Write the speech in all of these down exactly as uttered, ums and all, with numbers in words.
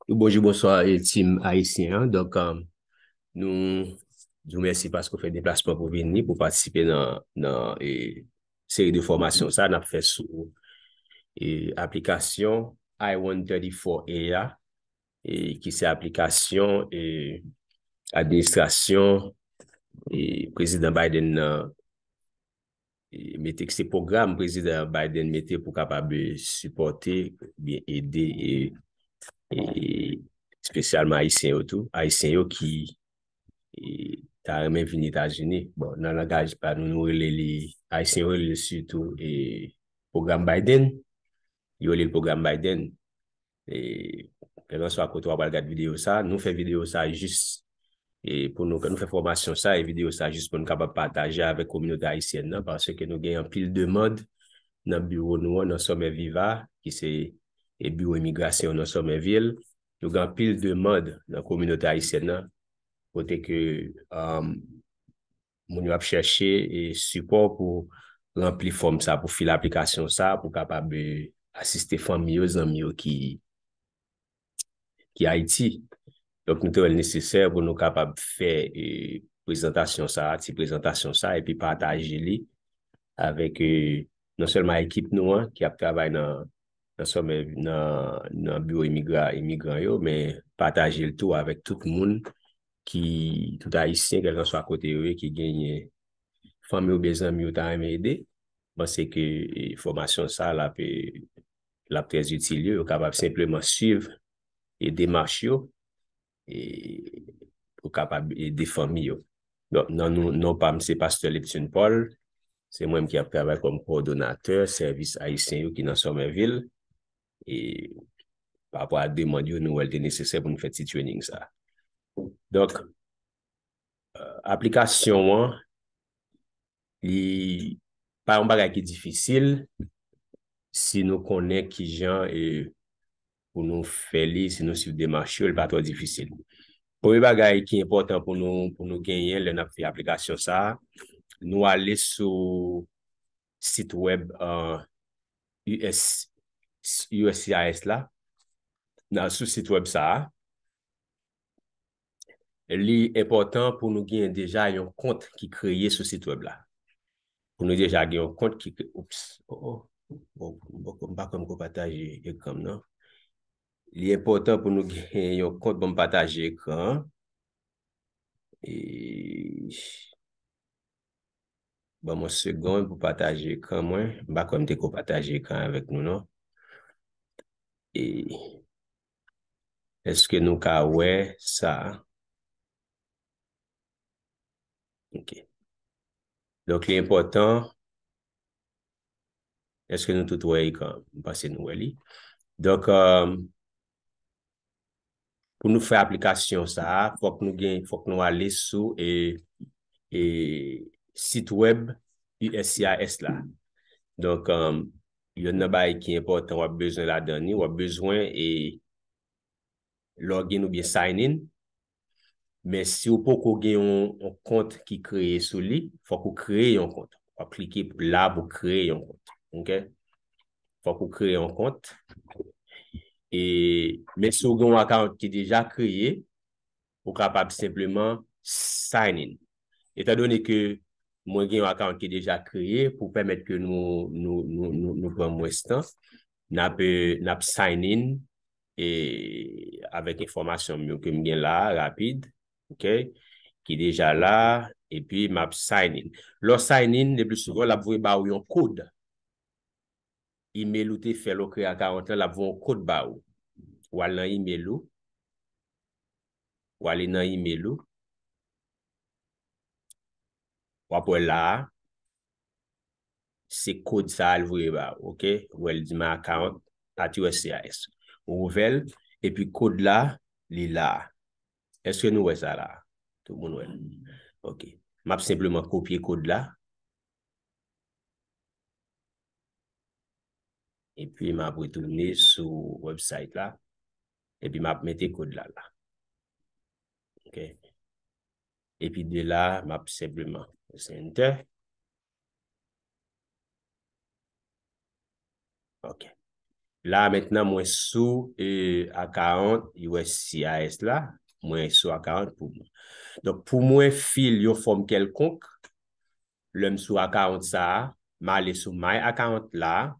Bonjou, bonswa, e, team ayisyen an. Donk, um, nou di w mèsi paske w fè deplasman pou vini, pou patisipe nan, nan, e, seri de fòmasyon sa n ap fè sou, e, aplikasyon I one thirty-four A a, e, ki se aplikasyon, e, administrasyon, e, Prezidan Biden nan, e, mete, se pwogram Prezidan Biden mete pou kapab, e, sipòte, oubyen ede, e, e, espesyalman Ayisyen yo tou, Ayisyen yo ki, e, ta renmen vin Etazini. Bon, nan langaj pa nou, nou rele li, Ayisyen yo rele li sitou, e, pwogram Biden. Yo rele l pwogram Biden. E, kèlkanswa kote w ap al gad videyo sa, nou fè videyo sa jis, e, pou nou, nou fè fòmasyon sa e videyo sa jis pou nou kapab pataje avèk kominote ayisyèn nan, paske nou gen anpil demann nan biwo nou an nan Summerville, ki se, e, biwo imigrasyon nan Summerville. Nou gen anpil demann nan kominote ayisyèn nan, kote ke, um, moun yo ap chèche, e, sipò pou ranpli fòm sa, pou fil aplikasyon sa, pou kapab, e, asiste fanmi yo, zanmi yo ki, ki Ayiti. Donk, nou te wè l nesesè pou nou kapab fè, e, prezantasyon sa, ti prezantasyon sa, epi pataje li avèk, e, non sèlman ekip nou an, ki ap travay nan, nan Summerville, nan, nan biwo imigra-, imigran yo, men pataje l tou avèk tout moun ki, tout Ayisyen, kèlkanswa kote yo ye, ki genyen fanmi oubyen zanmi yo ta renmen ede. Panse ke, e, fòmasyon sa l ap, e, l ap trè itil yo, yo kapab senpleman swiv, e, demach yo, e, pou kapab ede fanmi yo. Donk, nan nou, non pa m se Pastè Leptune Paul, se mwen menm ki ap travay kòm kowòdonatè sèvis ayisyen yo ki nan Summerville, e, pa rapò a demann yo, nou wè l te nesesè pou nou fè ti training sa. Donk, e, aplikasyon an, li pa yon bagay ki difisil si nou konnen kijan, e, pou nou fè li, si nou swiv demach yo, li pa twò difisil. Premye bagay ki enpòtan pou nou, pou nou genyen lè n ap fè aplikasyon sa a, nou ale sou sit wèb, e, U S, U S C I S la. Nan, sou sit wèb sa a, li enpòtan pou nou gen deja yon kont ki kreye sou sit wèb la. Pou nou deja gen yon kont ki kre-, oups, oh, oh, bon, bon, m pa kwè m ko pataje ekran m, non. Li enpòtan pou nou gen yon kont, bon, m pataje ekran an. E, ban m yon segonn pou pataje ekran mwen. M pa kwè m te ko pataje ekran avèk nou, non. E, èske nou ka wè sa? Ok. Donk, li enpòtan. Èske nou tout wè ekran? M panse nou wè li. Donk, e, pou nou fè aplikasyon sa a, fòk nou gen, fòk nou ale sou, e, e, sit wèb U S C I S la. Donk, e, yonn nan bagay ki enpòtan w ap bezwen ladan li, w ap bezwen, e, login oubyen sign in. Men si w poko gen yon, yon kont ki kreye sou li, fòk ou kreye yon kont. W ap klike la pou kreye yon kont. Ok? Fòk ou kreye yon kont. E, men si w gen yon account ki deja kreye, ou kapab senpleman sign in. Etandone ke mwen gen yon account ki deja kreye, pou pèmèt ke nou, nou, nou, nou, nou pran mwens tan, n ap, e, n ap sign in, e, avèk enfòmasyon m yo ke m gen la a, rapid, ok, ki deja la, epi m ap sign in. Lè w sign in, le pli souvan, l ap voye ba ou yon kòd. Email ou te fè lè w kreye account lan, l ap voye yon kòd ba ou. W al nan email ou. W ale nan email ou. W ap wè la a. Se kòd sa a l voye ba ou, ok? Ou wè l di my account at U S C I S. Ou ouvè l, epi kòd la, li la a. Èske nou wè sa la a? Tout moun wè l. Ok. M ap senpleman kopye kòd la. Epi m ap retounen sou website la. Epi m ap mete kòd la la. Ok. Epi de la, m ap senpleman prese enter. Ok. La mentnan mwen sou e, account U S C I S la, mwen sou account pou mwen. Donk pou mwen fil yon fòm kèlkonk, lè m sou account sa a, m ale sou my account la,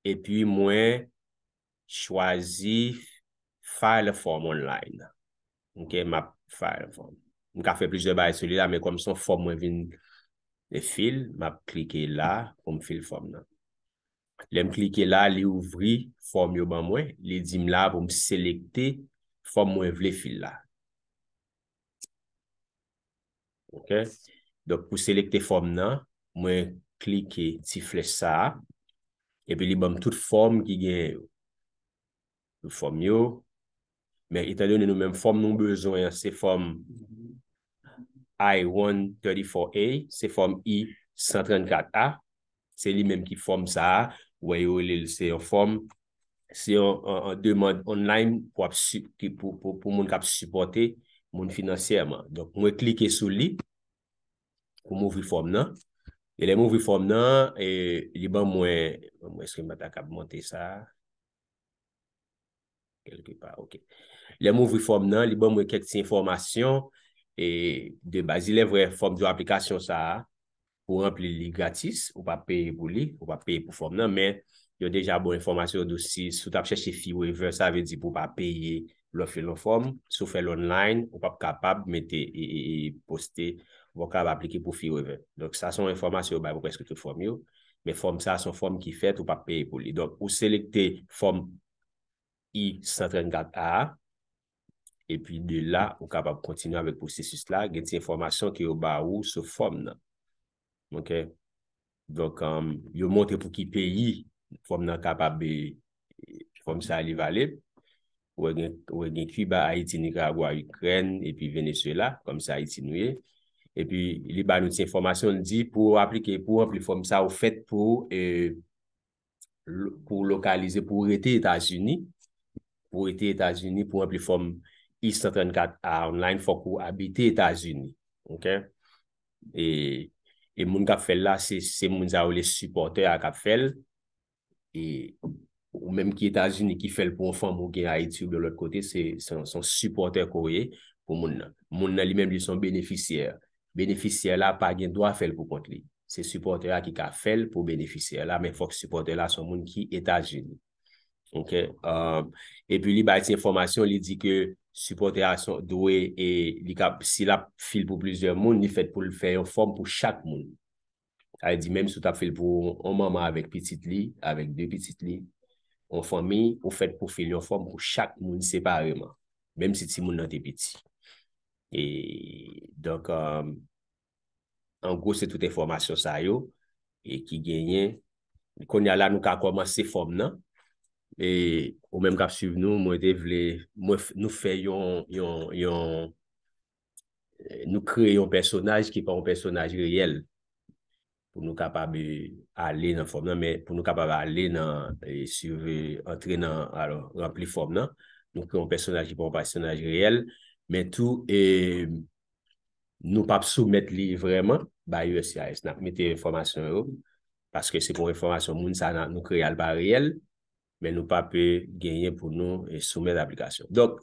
epi mwen chwazi file a form online. Ok, m ap file a form. M ka fè plizyè bagay sou li la, men kòm se yon fòm mwen vin e fil, m ap klike la pou m fil fòm nan. Lè m klike la, li ouvri fòm yo ban mwen, li di m la pou m selekte fòm mwen vle fil la. Ok? Donk pou selekte fòm nan, mwen klike ti flèch sa a, epi li ban m tout fòm ki genyen yo. Tout fòm yo. Men etandone nou menm fòm nou bezwen an, se fòm I one thirty-four A, se fòm I san trannkat A, se li menm ki fòm sa a, ou wè yo rele l, se yon fòm, se yon, yon, yon demann online pou, ap si- ki- pou, pou, pou moun k ap sipòte moun finansyèman. Donk, mwen klike sou li pou m ouvri fòm nan. E lè m ouvri fòm nan, e, li ban mwen, ban mwen, èske m pa ta kab monte sa? Kèlke pa, ok. Lè m ouvri fòm nan, li ban mwen kèk ti enfòmasyon e, de baz. Ilèvre, fòm de aplikasyon sa a, pou ranpli li gratis, ou pa peye pou li, ou pa peye pou fòm nan, men yo deja ba w enfòmasyon, yo di w si, si w t ap chèche fee waiver, sa vle di pou w pa peye lè w fil yon fòm, si w fè l online, ou p ap kapab mete e, e, e poste, ou p ap kapab aplike pou fee waiver. Donk, sa se yon enfòmasyon yo bay pou prèske tout fòm yo, men fòm sa, se yon fòm ki fèt, ou p ap peye pou li. Donk, ou selekte fòm I san trannkat A a, epi de la, ou kapab kontinye avèk pwosesis la, gen ti enfòmasyon ke yo ba ou sou fòm nan. Ok? Donk, um, yo montre pou ki peyi fòm nan kapab, e, fòm sa a li valab. Ou wè gen, ou wè gen Kiba, Ayiti, Nikaragwa, Ikrèn, epi Venezuela, kòm se Ayiti nou ye. Epi, li ba nou ti enfòmasyon, li di pou w aplike, pou w ranpli fòm sa, ou fèt pou, e, lo- pou w lokalize, pou w rete Etazini, pou w rete Etazini, pou w ranpli fòm I san trannkat A online, fòk ou abite Etazini. Ok? E, e moun k ap fè l la, se, se moun sa yo rele sipòtè a k ap fè l. E ou menm ki Etazini ki fè l pou yon fanmi ou gen Ayiti oubyen lòt kote, se, se, se yon sipòtè ke w ye pou moun nan. Moun nan li menm, li se yon benefisyè. Benefisyè la pa gen dwa fè l pou kont li. Se sipòtè a ki ka fè l pou benefisyè la, men fòk sipòtè la se yon moun ki Etazini. Ok? Um, epi li bay ti enfòmasyon, li di ke sipòtè a se- dwe, e li ka, si l ap fil pou plizyè moun, li fèt pou l fè yon fòm pou chak moun. Sa vle di, menm si w t ap fil pou yon manman avèk pitit li, avèk de pitit li, yon fanmi, ou fèt pou fil yon fòm pou chak moun separeman, menm si timoun nan te piti. E, donk, um, an gwo, se tout enfòmasyon sa yo, e ki genyen. Kounye a la, nou ka kòmanse fòm nan. E, ou menm k ap swiv nou, mwen te vle, mwen f- nou fè yon, yon, yon, e, nou kreye yon pèsonaj ki pa yon pèsonaj reyèl. Pou nou kapab, e, ale nan fòm nan, men pou nou kapab ale nan, e, swiv, e, antre nan, alò, ranpli fòm nan, nou kreye yon pèsonaj ki pa yon pèsonaj reyèl, men tou, e, nou p ap soumèt li vrèman bay U S C I S. N ap mete enfòmasyon yo, paske se pou enfòmasyon moun sa a nou kreye a, l pa reyèl, men nou p ap, e, genyen pou nou, e, soumèt aplikasyon. Donk,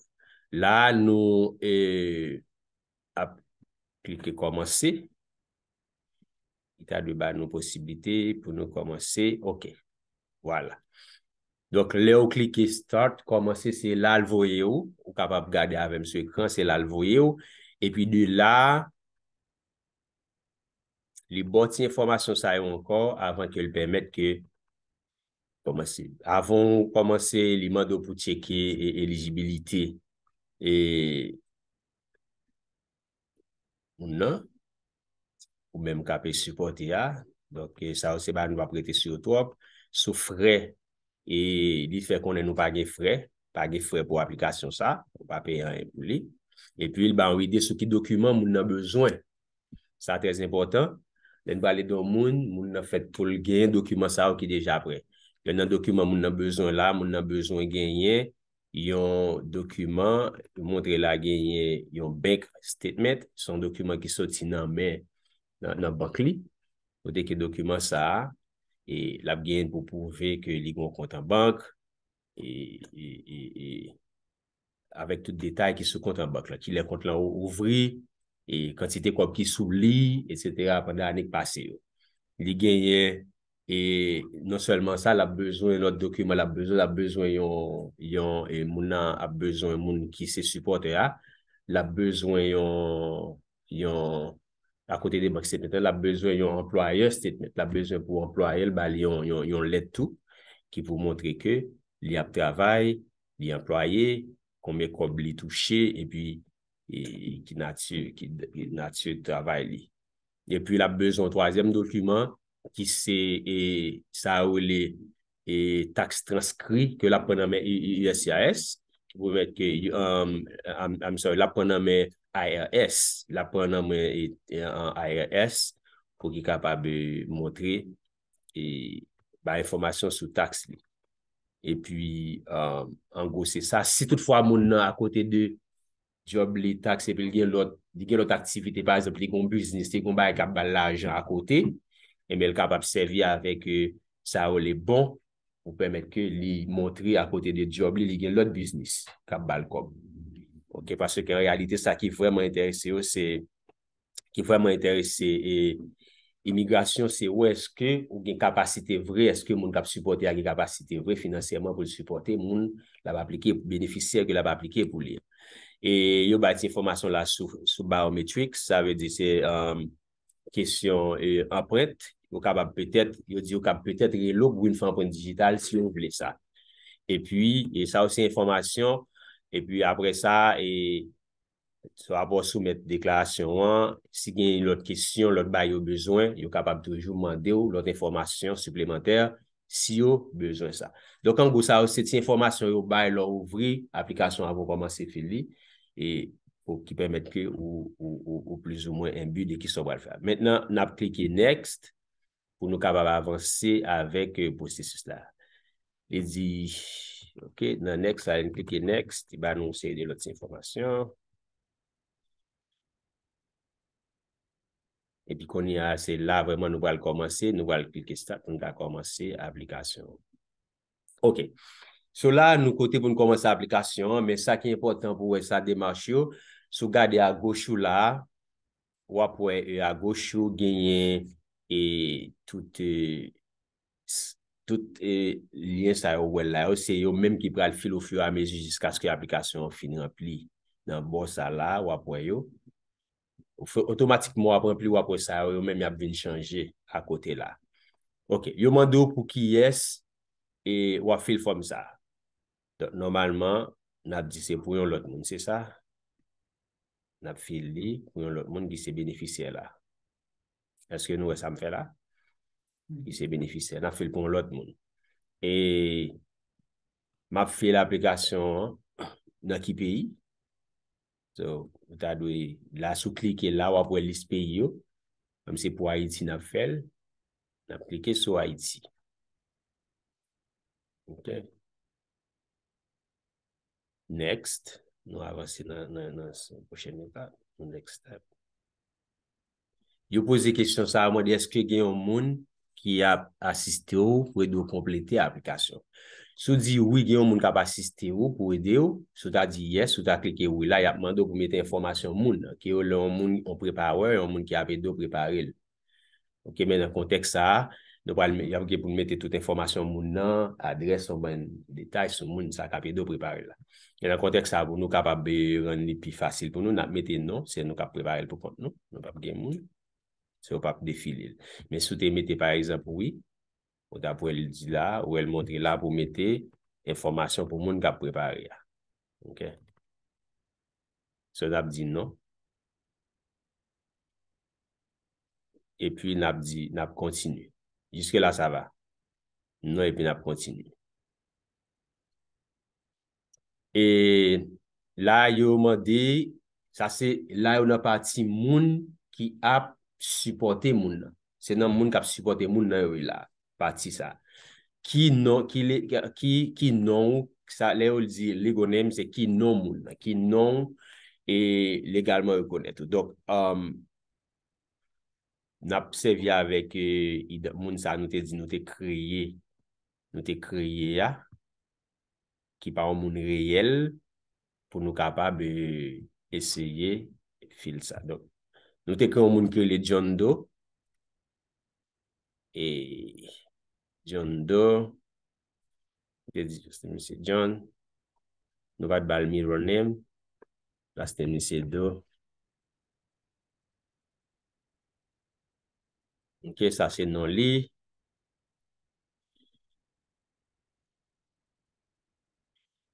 la, nou, e, ap klike kòmanse. Li ta dwe ba nou posiblite pou nou kòmanse. Ok. Vwala. Donk, lè w klike start, kòmanse, se la l voye w. Ou kapab gade avè m sou ekran, se la l voye w. Epi de la, li ba w ti enfòmasyon sa yo ankò avan ke l pèmèt ke kòmanse. Avan w kòmanse, li mande w pou tcheke e- elijibilite e moun nan, ou menm k ap sipòte a. Donk, e, sa yo se bagay nou p ap rete sou yo twòp. Sou frè, e li fè konnen nou pa gen frè, pa gen frè pou aplikasyon sa, ou pa peye anyen pou li. Epi, li ba yon ide sou ki dokiman moun nan bezwen. Sa trè enpòtan. Lè n prale de yon moun, moun nan fèt pou l genyen dokiman sa yo ki deja prè. Youn nan dokiman moun nan bezwen la, moun nan bezwen genyen yon dokiman, montre la genyen yon bank statement, se yon dokiman ki soti nan men, nan, nan bank li. Kote ke dokiman sa a, e l ap genyen pou pwouve ke li gen yon kont an bank, e, e, e, e avèk tout detay ki sou kont an bank lan, kilè kont lan ou- ouvri, e kantite kòb ki sou li, etsetera, pandan ane k pase yo. Li genyen, e non sèlman sa, l ap bezwen lòt dokiman, l ap bezwen, l ap bezwen yon, yon, e moun nan ap bezwen moun ki se sipòtè a, l ap bezwen yon, yon, akote de bank statement, l ap bezwen yon employer statement, l ap bezwen pou anplwayè l ba li yon, yon, yon lèt tou, ki pou montre ke li ap travay, li anplwaye, konbyen kòb li touche, epi e, ki nati, ki, ki nati travay li. Epi l ap bezwen yon twazyèm dokiman ki se, e, sa yo rele, e, taks transkri ke l ap pran nan men U- U- U S C I S, ki pwomèt ke, um, I'm, I'm sorry, l ap pran nan men I R S, l ap pran nan men, e, e, an I R S pou ki kapab, e, montre, e, bay enfòmasyon sou taks li. Epi, um, an gwo, se sa. Si toutfwa moun nan akote de djòb li, taks, epi l gen lòt, li gen lòt aktivite, pa egzanp, li gen yon biznis, li gen yon bagay k ap ba l lajan akote, ebyen, l kapab sèvi avèk, e, sa yo le bon pou pèmèt ke li montre akote de djòb li, li gen lòt biznis k ap ba l kòb. Oke, paske an reyalite, sa ki vrèman enterese yo, se, ki vrèman enterese, e, imigrasyon, se wè èske ou gen kapasite vre, èske moun k ap sipòte a gen kapasite vre finansyèman pou l sipòte moun l ap aplike, benefisyè ke l ap aplike pou li. E yo bay ti enfòmasyon la sou, sou biometrics, sa vle di se, um, kesyon, e, anprent. Yo kapab petèt, yo di yo kab petèt rele w pou vin fè anprent dijital si yo vle sa. Epi, e sa yo se enfòmasyon. Epi apre sa, e, swa apre w soumèt deklarasyon an, si gen lòt kesyon, lòt bagay yo bezwen, yo kapab toujou mande w lòt enfòmasyon siplemantè si yo bezwen sa. Donk, an gwo, sa yo se ti enfòmasyon yo bay lè w ouvri aplikasyon avan w kòmanse fil li, e pou ki pèmèt ke ou, ou, ou, ou plizoumwen enbi de kisa w pral fè. Mentnan, n ap klike next pou nou kapab avanse avèk, e, pwosesis la. Li di, oke, nan next la, n klike next, li ba nou yon seri de lòt enfòmasyon. Epi kounye a, se la vrèman nou pral kòmanse, nou pral klike start pou nou ka kòmanse aplikasyon. Oke. So la, nou kote pou nou kòmanse aplikasyon an, men sa ki enpòtan pou wè sa demach yo, si w gade agoch ou la, w ap wè, e, agoch ou genyen, e, tout, e, s- tout, e, lyen sa yo w wè la yo, se yo menm ki pral fil ofiyamezi jiskaske aplikasyon an fin ranpli. Nan bò sa la, w ap wè yo. Ou fè, otomatikman w ap ranpli, w ap wè sa yo, yo menm y ap vin chanje akote la. Oke, yo mande w pou kiyès, e, w ap fil fòm sa. Donk, nòmalman, n ap di se pou yon lòt moun, se sa? N ap fil li pou yon lòt moun ki se benefisyè la. Èske nou wè sa m fè la? Ki se benefisyè. N ap fil pou yon lòt moun. E m ap fil aplikasyon an nan ki peyi? So, ou ta dwe, la, si w klike la, w ap wè lis peyi yo. Menm se pou Ayiti n ap fè l. N ap klike sou Ayiti. Ok. Next. Nou avanse nan, nan, nan s- pwochèn etap. Nou next step. Yo poze kesyon sa a, mande èske gen yon moun ki ap asiste w pou ede w konplete aplikasyon. Si w di wi, gen yon moun k ap asiste w pou ede w, si w ta di yes, si w ta klike wi la, y ap mande w pou mete enfòmasyon moun nan, ke yo rele yon moun, yon preparè, yon moun ki ap ede w prepare l. Ok, men nan kontèks sa a, nou pral me- y ap gen pou n mete tout enfòmasyon moun nan, adrès, yon bann detay sou moun sa k ap ede w prepare l la. E nan kontèks sa a, pou nou kapab, eh, rann li pi fasil pou nou, n ap mete non, se nou k ap prepare l pou kont nou, nou p ap gen moun, se yo p ap defile l. Men si w te mete, pa egzanp, wi, ou t ap wè l di la, ou wè l montre la pou mete enfòmasyon pou moun k ap prepare a. Ok? So, n ap di non. Epi n ap di, n ap kontinye. Jiske la, sa va? Non, epi n ap kontinye. E la, yo mande, sa se la, yo nan pati moun ki ap sipòte moun nan. Se nan moun k ap sipòte moun nan yo ye la, pati sa. Ki non, ki, le- ki, ki non ou, sa, lè yo di legal name, se ki non moun nan, ki non ou, e legalman rekonèt ou. Donk, um, n ap sèvi avèk, eh, ide- moun sa nou te di nou te kreye, nou te kreye a, ki pa yon moun reyèl, pou nou kapab, eh, eseye fil sa. Donk, nou te kreye yon moun ki rele John Doe. E John Doe, te di, se misye John. Nou pa t ba l middle name. Last name misye Doe. Ok, sa se non li.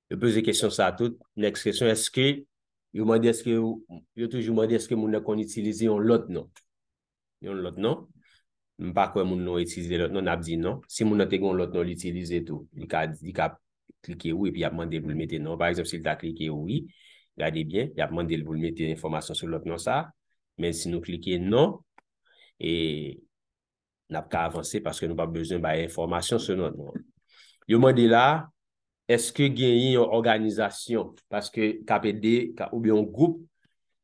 Yo poze kesyon sa tou. Next kesyon, èske, yo mande èske, yo toujou mande èske moun nan konn itilize yon lòt non. Yon lòt non. M pa kwè moun nan itilize lòt non, n ap di non. Si moun nan te gen yon lòt non, li itilize tou. Li ka, li ka klike wi, epi y ap mande l pou l mete non. Pa egzanp, si l ta klike wi, gade byen, y ap mande l pou l mete enfòmasyon sou lòt non sa. Men si nou klike non, e n ap ka avanse paske nou p ap bezwen bay enfòmasyon sou lòt non. Yo mande la, èske genyen yon òganizasyon paske k ap ede, ka- oubyen yon gwoup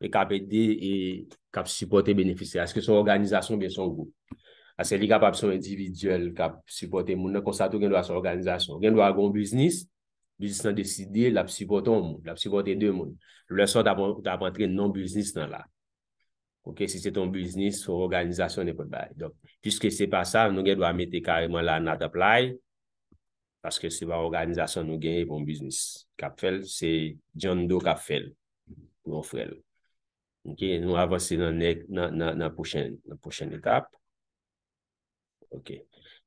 e k ap ede e k ap sipòte benefisyè? Èske se yon òganizasyon oubyen se yon gwoup? Paske li kapab se yon endividyèl k ap sipòte moun nan, konsa tou gen dwa se yon òganizasyon. Gen dwa gen yon biznis, biznis lan deside l ap sipòte yon moun, l ap sipòte de moun. Lè sa w t ap, w t ap antre non biznis lan la. Ok, si se te yon biznis, yon òganizasyon, nenpòt bagay. Donk, piske se pa sa, nou gen dwa mete kareman la not apply, paske se pa òganizasyon nou genyen pou yon biznis k ap fè l, se John Doe k ap fè l pou yon frè l. Ok, nou avanse nan nèk- nan, nan, nan pwochen, nan pwochen etap. Ok.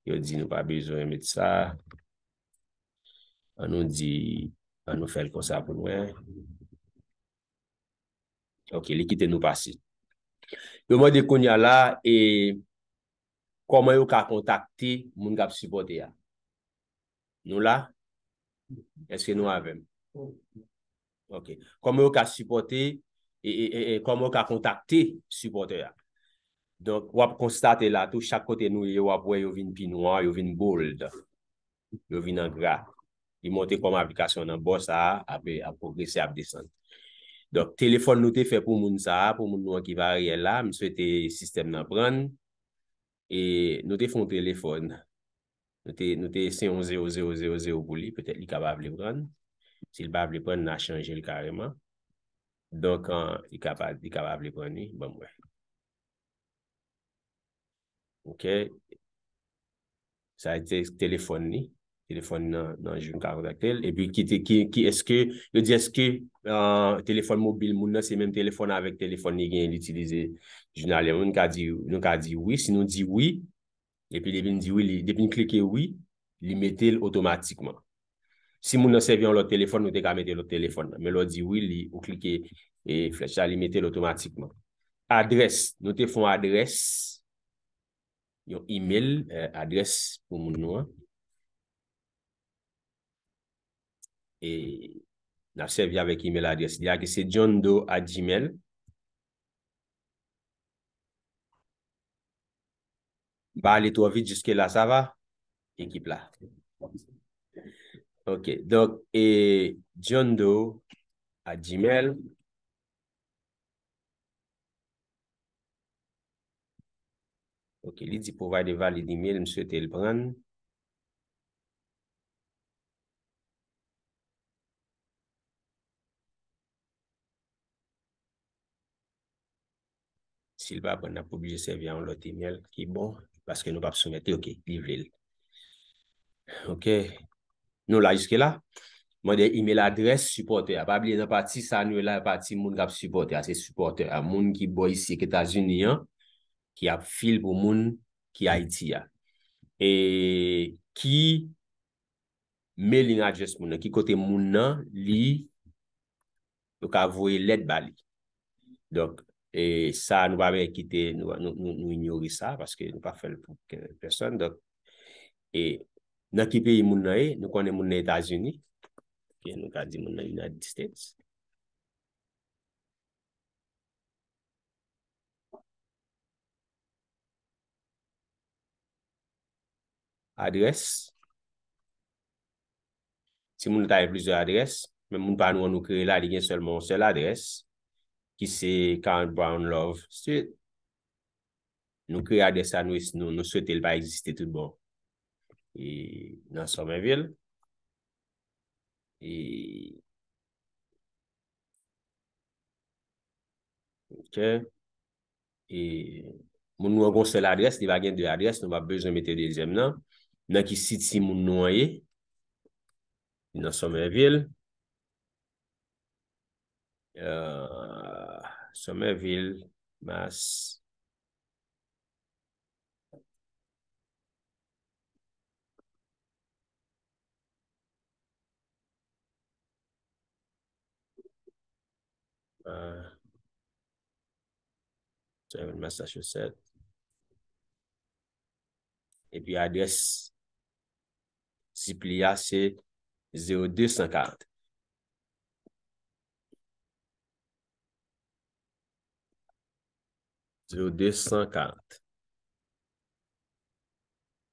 Yo di nou pa bezwen met sa. An nou di, an nou fè l konsa pou nou wè. Ok, li kite nou pase. Yo mande kounye a la, e kòman yo ka kontakte moun k ap sipòte a? Nou la? Èske nou avè m? Ok. Kòman yo ka sipòte, e, e, e, e kòman yo ka kontakte sipòtè a? Donk, w ap konstate la tou, chak kote nou ye, w ap wè yo vin pi nwa, yo vin bold. Yo vin an gra. Li monte kòm aplikasyon nan bò sa a, ap, ap pwogrese, ap desann. Donk, telefòn nou te fè pou moun sa a, pou moun nou an ki pa reyèl la, m swete sistèm nan prann. E nou te fè yon telefòn. Nou te, nou te se yon zewo zewo zewo zewo pou li, petèt li ka pa vle prann. Si l pa vle prann, n a chanje l kareman. Donk, an, li ka pa, li ka pa vle prann li, ban m wè. Ok. Sa se telefòn li. Telefòn nan, nan jou nou ka kontakte l. Epi ki, te- ki, ki, èske, yo di èske, ah, telefòn mobil moun nan se menm telefòn avèk telefòn li genyen, li itilize jounalyè. Nou ka di, nou ka di wi. Si nou di wi, epi depi n di wi, li, depi n klike wi, li mete l otomatikman. Si moun nan sèvi yon lòt telefòn, nou te ka mete lòt telefòn nan. Men lè w di wi, li, ou klike, e, flèch la, li mete l otomatikman. Adrès, nou te fè yon adrès, yon email, eh, adrès pou moun nou an. E n ap sèvi avèk email adrès li a, ki se John Doe at gmail. M pa ale twò vit jiske la, sa va? Ekip la. Ok, donk, e John Doe at gmail. Ok, li di provide a valid email, m swete l prann. Si l pa pran, n ap oblije sèvi a yon lòt email ki bon, paske nou p ap soumèt li. Ok, li vle l. Ok. Nou la jiske la. Mande email adrès sipòtè a. Pa bliye nan pati sa nou ye la, pati moun k ap sipòte a. Se sipòtè a. Moun ki bò isi k Etazini an, ki ap fil pou moun ki Ayiti a. E ki mailing address moun nan, ki kote moun nan li, yo ka voye lèt ba li. Donk, e sa nou pa bezwen kite, nou, nou, nou, nou inyore sa, paske nou pa fè l pou ke- pèsòn. Donk, e nan ki peyi moun nan ye? Nou konnen moun nan Etazini. Ok, nou ka di moun nan United States. Adrès. Si moun nan ta gen plizyè adrès, men moun pa nou an nou kreye la, li gen sèlman yon sèl adrès, ki se Quarante Brown Love Street. Nou kreye adrès sa, nou, nou, nou swete l pa egziste tout bon. E nan Somerville. E, ok. E moun nou an gon sèl adrès, li pa gen de adrès, nou pa bezwen mete dezyèm nan. Nan ki city moun nou an ye? Li nan Somerville. Euh, Somerville, Mass. Euh, Massachusetts. Epi adrès zip li a se zewo de san karant. Zewo de san karant.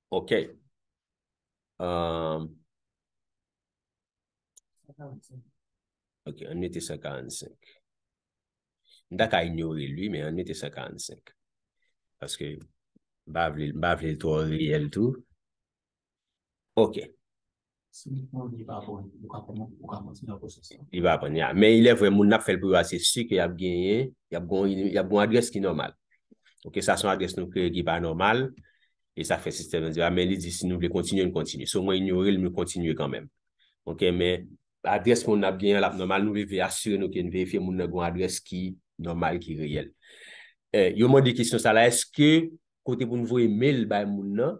Ok. Um, ok, ann mete san karannsenk. M ta ka inyore l, wi, men ann mete san karannsenk. Paske m pa vle, m pa vle l twò reyèl tou. Ok. Si w li pa pran, ou ka pran, ou ka kontinye nan pwosès la. Li pa pran, ya. Men il est vrai, moun n ap fè l pou yo a, se si ke y ap genyen, y ap gon, y ap gon adrès ki nòmal. Ok, sa se yon adrès nou kreye ki pa nòmal, e sa fè sistèm nan di, a, men li di si nou vle kontinye, n kontinye. Si w mwen inyore l, m kontinye kanmenm. Ok, men adrès moun n ap genyen, l ap nòmal, nou vle asire nou ke n verifye moun nan gon adrès ki nòmal, ki reyèl. Eh, yo mande kesyon sa la, èske kote pou n voye mail bay moun nan,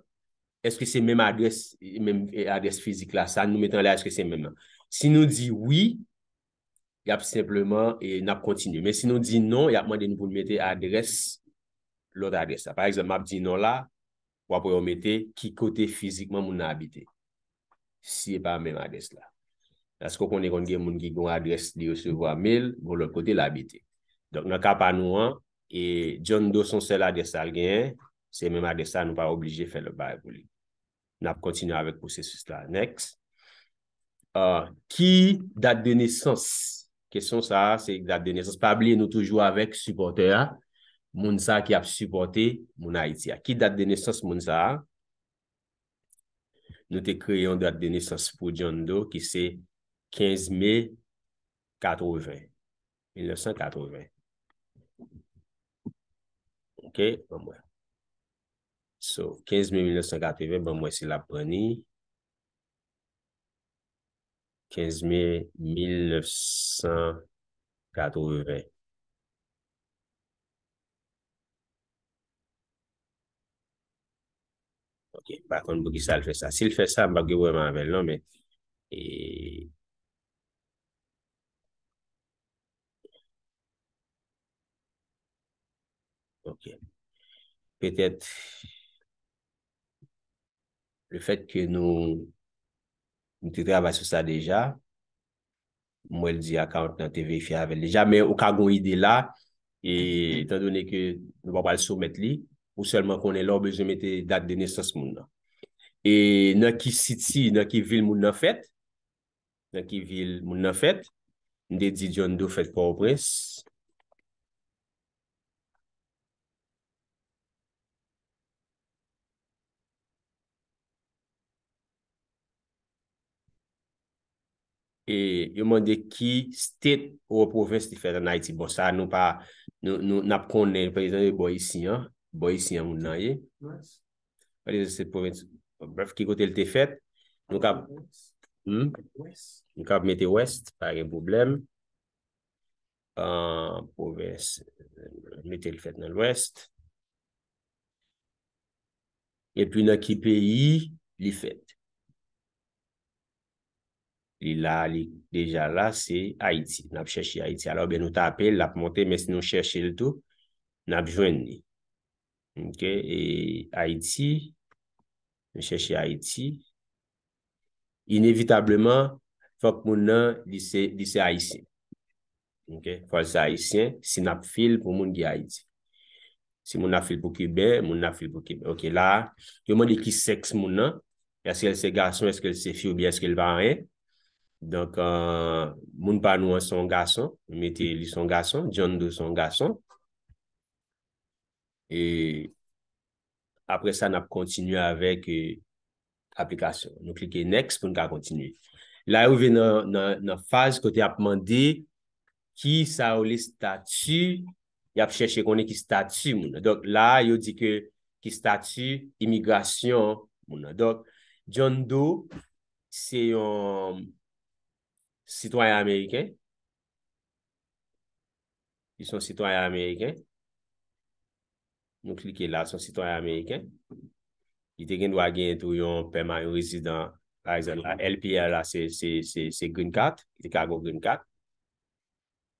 èske se menm adrès, menm, eh, adrès fizik la, sa nou mete anlè, èske se menm nan? Si nou di wi, y ap senpleman, e n ap kontinye. Men si nou di non, y ap mande nou pou n mete adrès, lòt adrès la. Pa egzanp, m ap di non la, w ap wè yo mete ki kote fizikman moun nan abite. Si e pa menm adrès la. Paske w konnen konn gen moun ki gen yon adrès li resevwa mail, gon lòt kote l abite. Donk, nan ka pa nou an, e John Doe se yon sèl adrès sa l genyen, se menm adrès sa, nou pa oblije fè lòt bagay pou li. N ap kontinye avèk pwosesis la. Next. Ah, ki dat de nesans? Kesyon sa a, se dat de nesans. Pa bliye, nou toujou avèk sipòtè a. Moun sa ki ap sipòte moun Ayiti a. Ki dat de nesans moun sa a? Nou te kreye yon dat de nesans pou John Doe ki se kenz me katreven. Mil nèf san katreven. Ok, ban m wè. So, kenz me mil nèf san katreven, ban m wè si l ap pran ni. Kenz me mil nèf san katreven. Ok, m pa konn poukisa l fè sa. Si l fè sa, m p ap gen pwoblèm avè l non, men, e, ok. Petèt, le fèt ke nou, nou te travay sou sa deja, m wè l di account nan te verifye avè l deja, men ou ka gon ide la, e, etan done ke nou pa pral soumèt li, ou sèlman konnen lè w bezwen mete dat de nesans moun nan. E nan ki city, nan ki vil moun nan fèt, nan ki vil moun nan fèt, m te di John Doe fèt Pòtoprens. E yo mande ki state ou pwovens li fèt ann Ayiti. Bon, sa nou pa, nou, nou, n ap konnen, pa egzanp, bò isi an, bò isi an moun nan ye. Pa egzanp, se pwovens, brèf, ki kote l te fèt, nou ka, hmm? Nou ka mete West, pa gen pwoblèm. Ah, pwovens, mete l fèt nan Lwès. Epi nan ki peyi li fèt. Li la, li deja la, se Ayiti. N ap chèche Ayiti. Alò, byen nou tape l, l ap monte, men si nou chèche l tou, n ap jwenn li. Ok, e Ayiti, nou chèche Ayiti. Inevitableman, fòk moun nan, li se, li se Ayisyen. Ok, fòk li se Ayisyen, si n ap fil pou moun ki Ayiti. Si moun nan ap fil pou Kiben, moun nan ap fil pou Kiben. Ok, la, yo mande ki sèks moun nan. Èske l se gason, èske l se fi oubyen èske l pa anyen? Donk, euh, moun pa nou an se yon gason. Mete li se yon gason. John Doe se yon gason. E Apre sa, n ap kontinye avèk eh, aplikasyon. Nou klike next pou n ka kontinye. La, yo rive nan, nan, nan faz kote y ap mande ki sa yo le stati, y ap chèche konnen ki stati moun nan. Donk, la, yo di ke ki stati imigrasyon moun nan. Donk, John Doe, se yon sitwayen ameriken. Li se yon sitwayen ameriken. Nou klike la, se yon sitwayen ameriken. Li te gen dwa gen tou yon pèma, yon rezidan, pa egzanp, la, L P R la, se, se, se, se green card. Li te ka gen green card.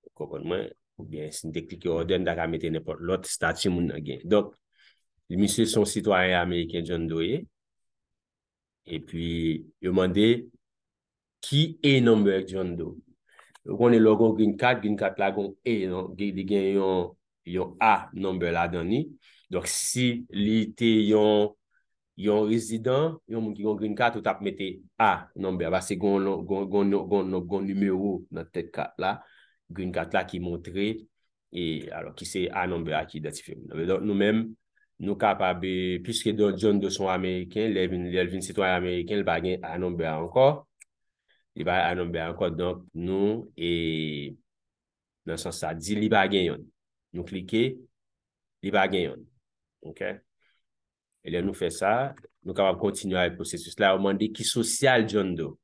Ou konprann mwen? Oubyen, si n te klike other, n ta ka mete nenpòt lòt stati moun nan gen. Donk, misye se yon sitwayen ameriken, John Doe ye. Epi, yo mande, ki A number John Doe? Ou konnen lè w gen green card, green card la gen A, non? Li gen yon, yon A number ladan li. Donk, si li te yon, yon rezidan, yon moun ki gen green card, ou t ap mete A number. Paske gen yon, gen, gen, gen, gen nimewo nan tèt kat la, green card la ki montre e, alò, ki se A number a ki idantifye moun nan. Donk, nou menm, nou kapab, eh, piske Don, John Doe se yon Ameriken, lè vin, lè l vin sitwayen ameriken, li pa gen A number a ankò. Li pa gen A number a ankò, donk, nou, e, nan sans sa, di li pa gen youn. Nou klike, li pa gen youn. Oke? E lè nou fè sa, nou kapab kontinye avèk pwosesis la. Yo mande ki sosyal John Doe.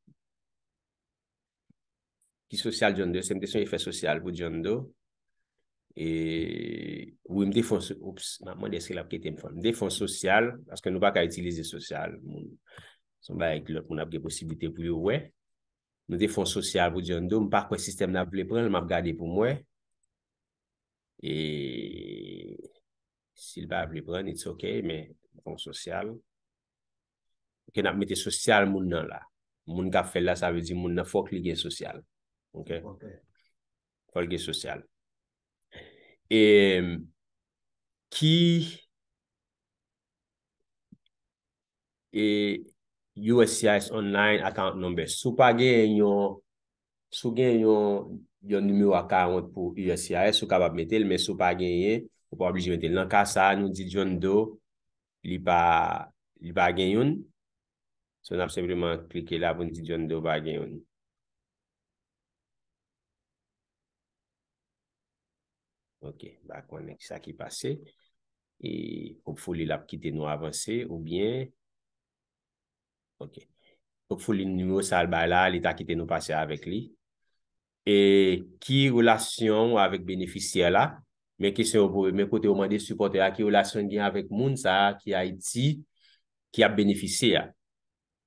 Ki sosyal John Doe? Se m te sonje fè sosyal pou John Doe. E, wi, m te fè yon so-, oups, m ap mande èske l ap kite m fè l. M te fè yon sosyal, paske nou pa ka itilize sosyal moun. Se yon bagay ke lòt moun ap gen posiblite pou yo wè. Nou te fè yon sosyal pou John Doe. M pa kwè sistèm nan ap vle pran l, m ap gade pou m wè. E si l pa vle pran, it's ok, men fè yon sosyal. Ok, n ap mete sosyal moun nan la. Moun k ap fè l la, sa vle di moun nan fòk li gen sosyal. Ok? Ok. Fòk li gen sosyal. E ki e U S C I S online account number. Si w pa gen yon, si w gen yon, yon nimewo account pou U S C I S, ou kapab mete l, men si w pa genyen, ou pa oblije mete l. Nan ka sa a, nou di John Doe, li pa, li pa gen youn. So, n ap senpleman klike la pou n di John Doe pa gen youn. Ok, m pa konnen kisa ki pase. E hopefully l ap kite nou avanse oubyen. Ok. Hopefully nimewo sa l bay la, li ta kite nou pase avèk li. E ki relasyon w avèk benefisyè la? Men kesyon yo pou, men kote yo mande sipòtè a, ki relasyon l gen avèk moun sa a ki Ayiti, ki ap benefisye a?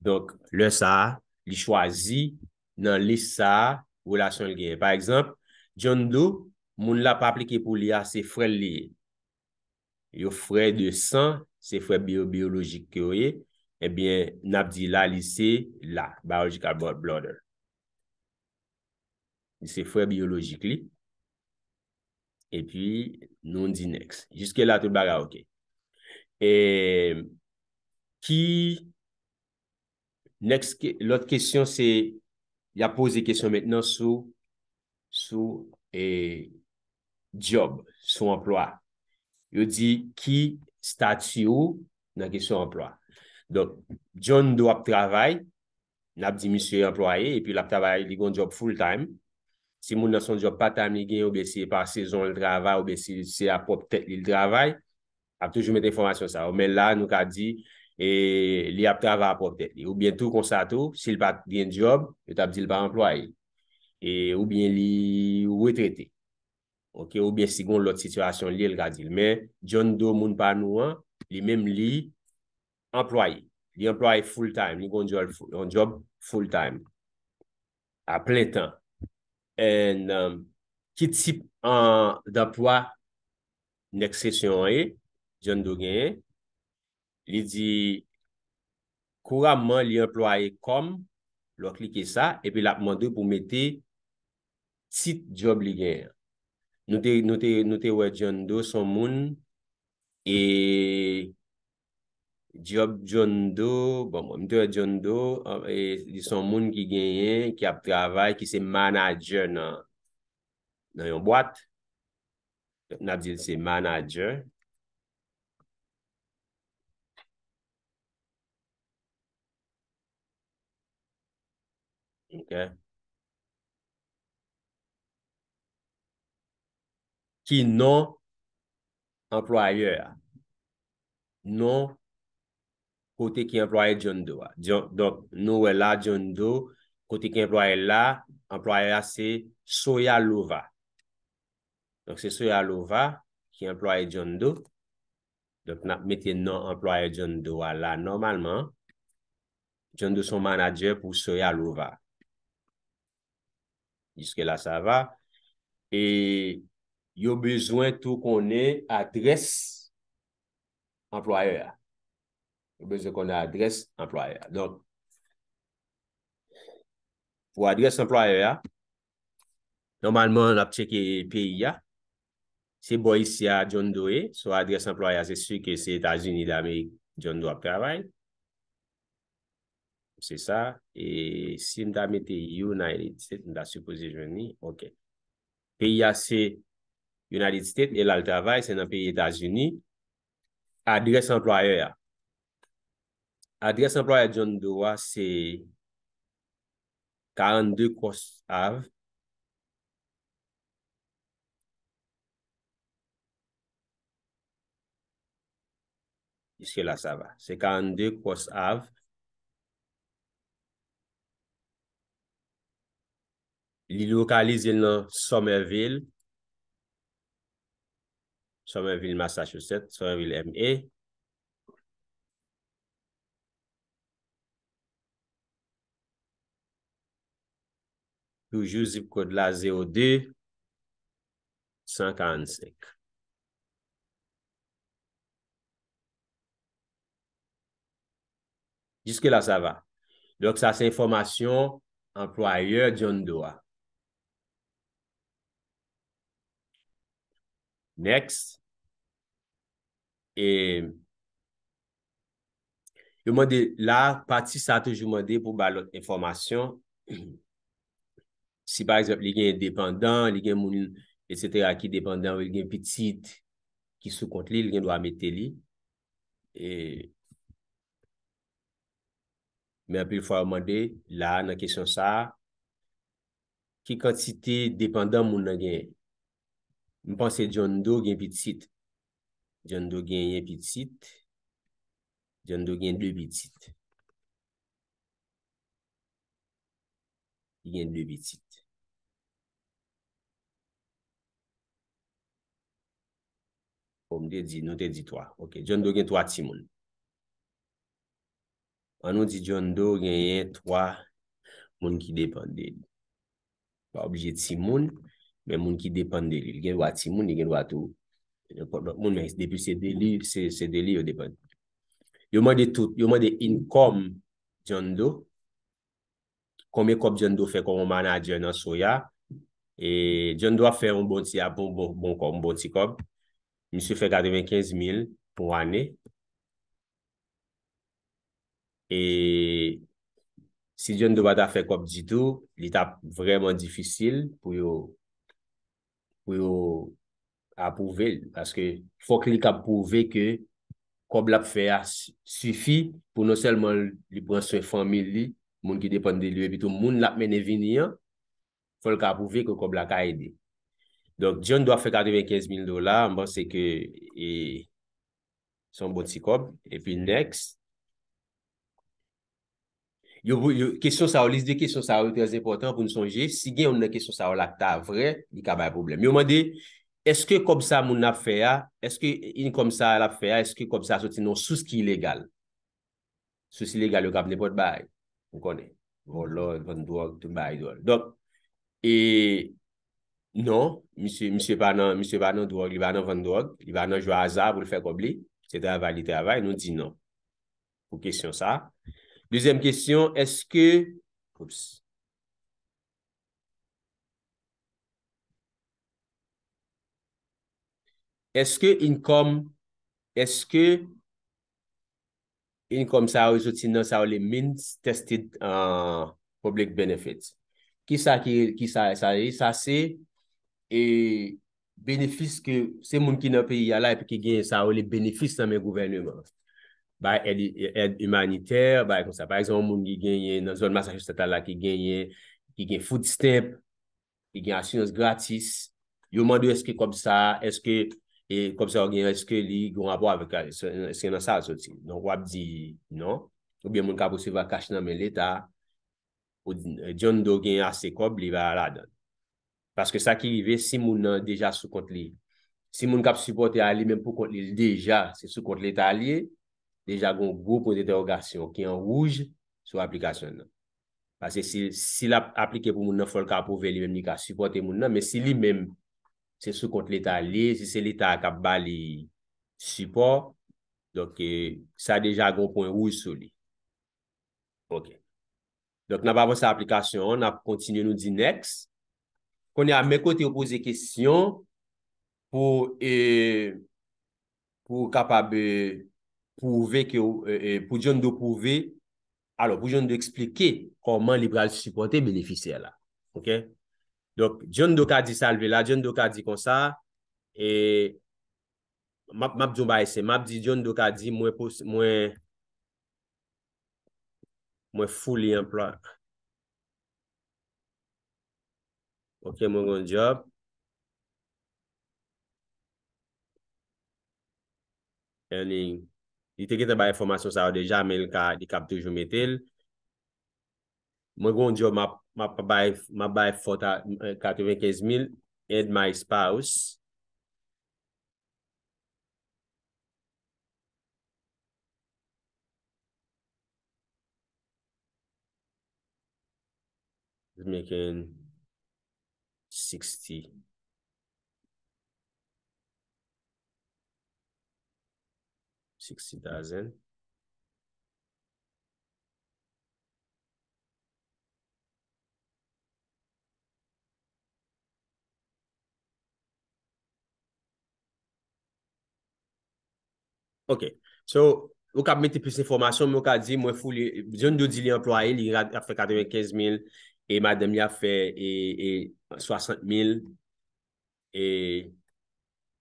Donk, lè sa a, li chwazi nan lis sa a, relasyon l genyen. Pa egzanp, John Doe, moun l ap aplike pou li a, se frè l li ye. Yo frè de san, se frè biyo-, biyolojik ke yo ye. Ebyen, n ap di la, li se la, biological bro-, brother. Li se frè biyolojik li. Epi, nou di next. Jiske la, tout bagay ok. E ki, next ke-, lòt kesyon se, y ap poze kesyon mentnan sou, sou, e, job, sou anplwa. Yo di ki stati ou nan kesyon anplwa. Donk, John Doe ap travay, n ap di misye anplwaye, epi l ap travay, li gon job full time. Si moun nan se yon job part time li genyen, oubyen se pa sezon l travay, oubyen si se a pwòp tèt li l travay, ap toujou met enfòmasyon sa yo. Men la, nou ka di, e, li ap travay a pwòp tèt li. Oubyen tou konsa tou, si l pa t gen job, yo t ap di l pa anplwaye. E, oubyen li retrete. Ok, oubyen si gon lòt sitiyasyon l ye, l ka di l. Men, John Doe, moun pa nou an, li menm li anplwaye. Li anplwaye full time, li gon job, yon job full time. A plen tan. And, um, ki tip, an, danplwa next kesyon an ye, John Doe genyen? Li di, kouramman, li anplwaye kòm, lè w klike sa, epi l ap mande w pou mete tit job li genyen an. Nou te, nou te, nou te wè John Doe se yon moun, e job John Doe, bon, mwen, m te wè John Doe, e, li se yon moun ki genyen, ki ap travay, ki se manager nan, nan yon bwat. N ap di l se manager. Ok. Ki non anplwayè a? Non kote ki anplwaye John Doe a. John, donk, nou wè la, John Doe, kote ki anplwaye la, anplwayè a se Soya Lova. Donk, se Soya Lova ki anplwaye John Doe. Donk, n ap mete non anplwayè John Doe a la nòmalman. John Doe se yon manadjè pou Soya Lova. Jiske la, sa va. E yo bezwen tou konnen adrès anplwayè a. Yo bezwen konnen adrès anplwayè a. Donk, pou adrès anplwayè a, nòmalman, n ap tcheke peyi a. Se bò isi a John Doe ye. So, adrès anplwayè a, se si ke se Etazini Damerik John Doe ap travay. Se sa. E si m ta mete United States, m ta sipoze jwenn li. Ok. Peyi a se United States, e la l travay, se nan peyi Etazini. Adrès anplwayè a. Adrès anplwayè John Doe a se karannde Cross Ave. Jiske la, sa va. Se karannde Cross Ave. Li lokalize l nan Somerville. Somerville, Massachusetts, Somerville, M A. Toujou zip kòd la, zewo de san karannsenk. Jiske la, sa va. Donk, sa se enfòmasyon anplwayè John Doe a. Next. E yo mande la, pati sa toujou mande pou ba lòt enfòmasyon. Si, pa egzanp, li gen depandan, li gen moun, etsetera, ki depandan, li gen pitit ki sou kont li, li gen dwa mete li. E, men anpil fwa, yo mande la, nan kesyon sa a, ki kantite depandan moun nan genyen? M panse John Doe gen pitit. John Doe genyen pitit. John Doe gen de pitit. Li gen de pitit. Bon, m te di, nou te di twa. Ok, John Doe gen twa timoun. An nou di John Doe genyen twa moun ki depann de li. Pa oblije timoun, men moun ki depann de li. Li gen dwa timoun, li gen dwa tou nenpòt lòt moun, men depi se de li, se, se de li yo depann. Yo mande tout, yo mande income John Doe. Konbyen kòb John Doe fè kòm yon manadjè nan Soya? E John Doe ap fè yon bon ti, ap yon bon, bon kòb, yon bon ti kòb. Misye fè katrevenkenz mil pou ane. E si John Doe pa ta fè kòb ditou, li t ap vrèman difisil pou yo, pou yo apwouve l. Paske fòk li kab pwouve ke kòb l ap fè a si-, sifi pou non sèlman li pran swen fanmi li, moun ki depann de li, epi tou moun l ap mennen vini an, fò l ka pwouve ke kòb la ka ede. Donk, John Doe ap fè katrevenkenz mil dola, m panse ke, e, se yon bon ti kòb. Epi next. Yo, yo, kesyon sa yo, lis de kesyon sa yo trè enpòtan pou n sonje. Si gen youn nan kesyon sa yo la ki ta vrè, li ka bay pwoblèm. Yo mande, èske kòb sa moun nan ap fè a, èske income sa l ap fè a, èske kòb sa soti nan yon sous ki ilegal? Sous ilegal yo kab nenpòt bagay. Ou konnen. Vòlò, vann dwòg, tout bagay dwòl. Donk, e, non, misye, misye pa nan, misye pa nan dwòg, li pa nan vann dwòg, li pa nan jwe aza pou l fè kòb li. Se travay li travay, nou di non. Pou kesyon sa. Dezyèm kesyon, èske, oups. Èske income, èske income sa yo soti nan sa yo rele means tested, uh, public benefits? Kisa ki, kisa sa ye? Sa se, e, benefis ke se moun ki nan peyi a la epi ki genyen sa yo rele benefis nan men gouvèneman. Bay èd, èd imanitè, bay konsa. Pa egzanp, yon moun ki genyen nan zòn Massachusetts la, la ki genyen ki gen food stamp, ki gen asirans gratis, yo mande w èske kòb sa, èske e kòb sa yo gen, èske li gen rapò avèk, èske nan sa l soti. Donk, w ap di non. Oubyen moun k ap resevwa kach nan men Leta, ou di, John Doe gen ase kòb, li pa ladan. Paske sa ki rive, si moun nan deja sou kont li, si moun k ap sipòte a li menm pou kont li, li deja, se sou kont Leta li ye, deja gen yon gwo pwen dentèwogasyon ki an wouj sou aplikasyon nan. Paske si, si l ap aplike pou moun nan, fò l ka pwouve li menm li ka sipòte moun nan, men si li menm, se sou kont Leta li ye, si se Leta a k ap ba li sipò, donk, eh, sa deja gen yon pwen wouj sou li. Ok. Donk, n ap avanse aplikasyon an, n ap kontinye, nou di next. Kounye a, men kote yo poze kesyon pou, eh, pou kapab, eh, pwouve ke, eh, eh, pou John Doe pwouve, alò, pou John Doe eksplike kòman li pral sipòte benefisyè la. Ok? Donk, John Doe ka di sa l vle la, John Doe ka di konsa, e m ap, m ap di yon bagay senp, m ap di John Doe ka di, mwen pos-, mwen, mwen fully employed. Ok, mwen gen yon job. Earning. Li te gentan bay enfòmasyon sa yo deja, men li ka, li kab toujou mete l. Mwen gen yon job, m ap, m ap bay, m ap bay fò ta, eh, katrevenkenz mil, and my spouse is making sixty, sixty thousand. Ok. So, ou kab mete plis enfòmasyon, men ou ka di, mwen fully, John Doe di li anplwaye, li ra-, ap fè katrevenkenz mil, e madanm li ap fè, e, e swasant mil, e,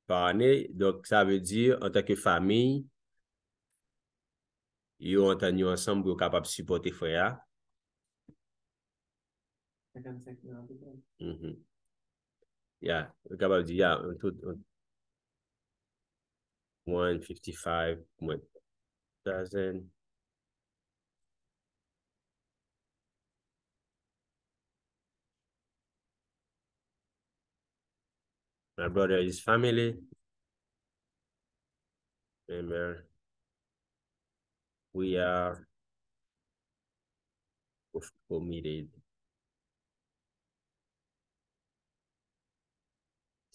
pa ane. Donk, sa vle di, antanke fanmi, yo antann yo ansanm pou yo kapab sipòte frè a. Senkannsenk mil anpil. Mhm. Ya, ou kapab di, ya, yon tout, yon one fifty-five mwen thousand. My brother is family. Amen. We are committed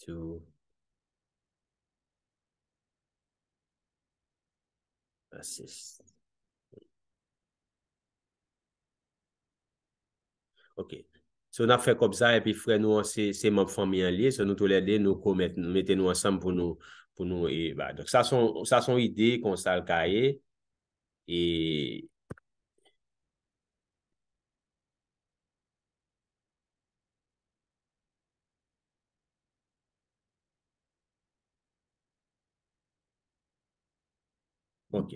to assist. Ok. So, n ap fè kòb sa, epi frè nou an, se, se manm fanmi an li ye. So, nou toulède, nou komèt, nou mete nou ansanm pou nou, pou nou, e, ba. Donk, sa se yon, sa se yon ide, konsa l ka ye. E, Ok.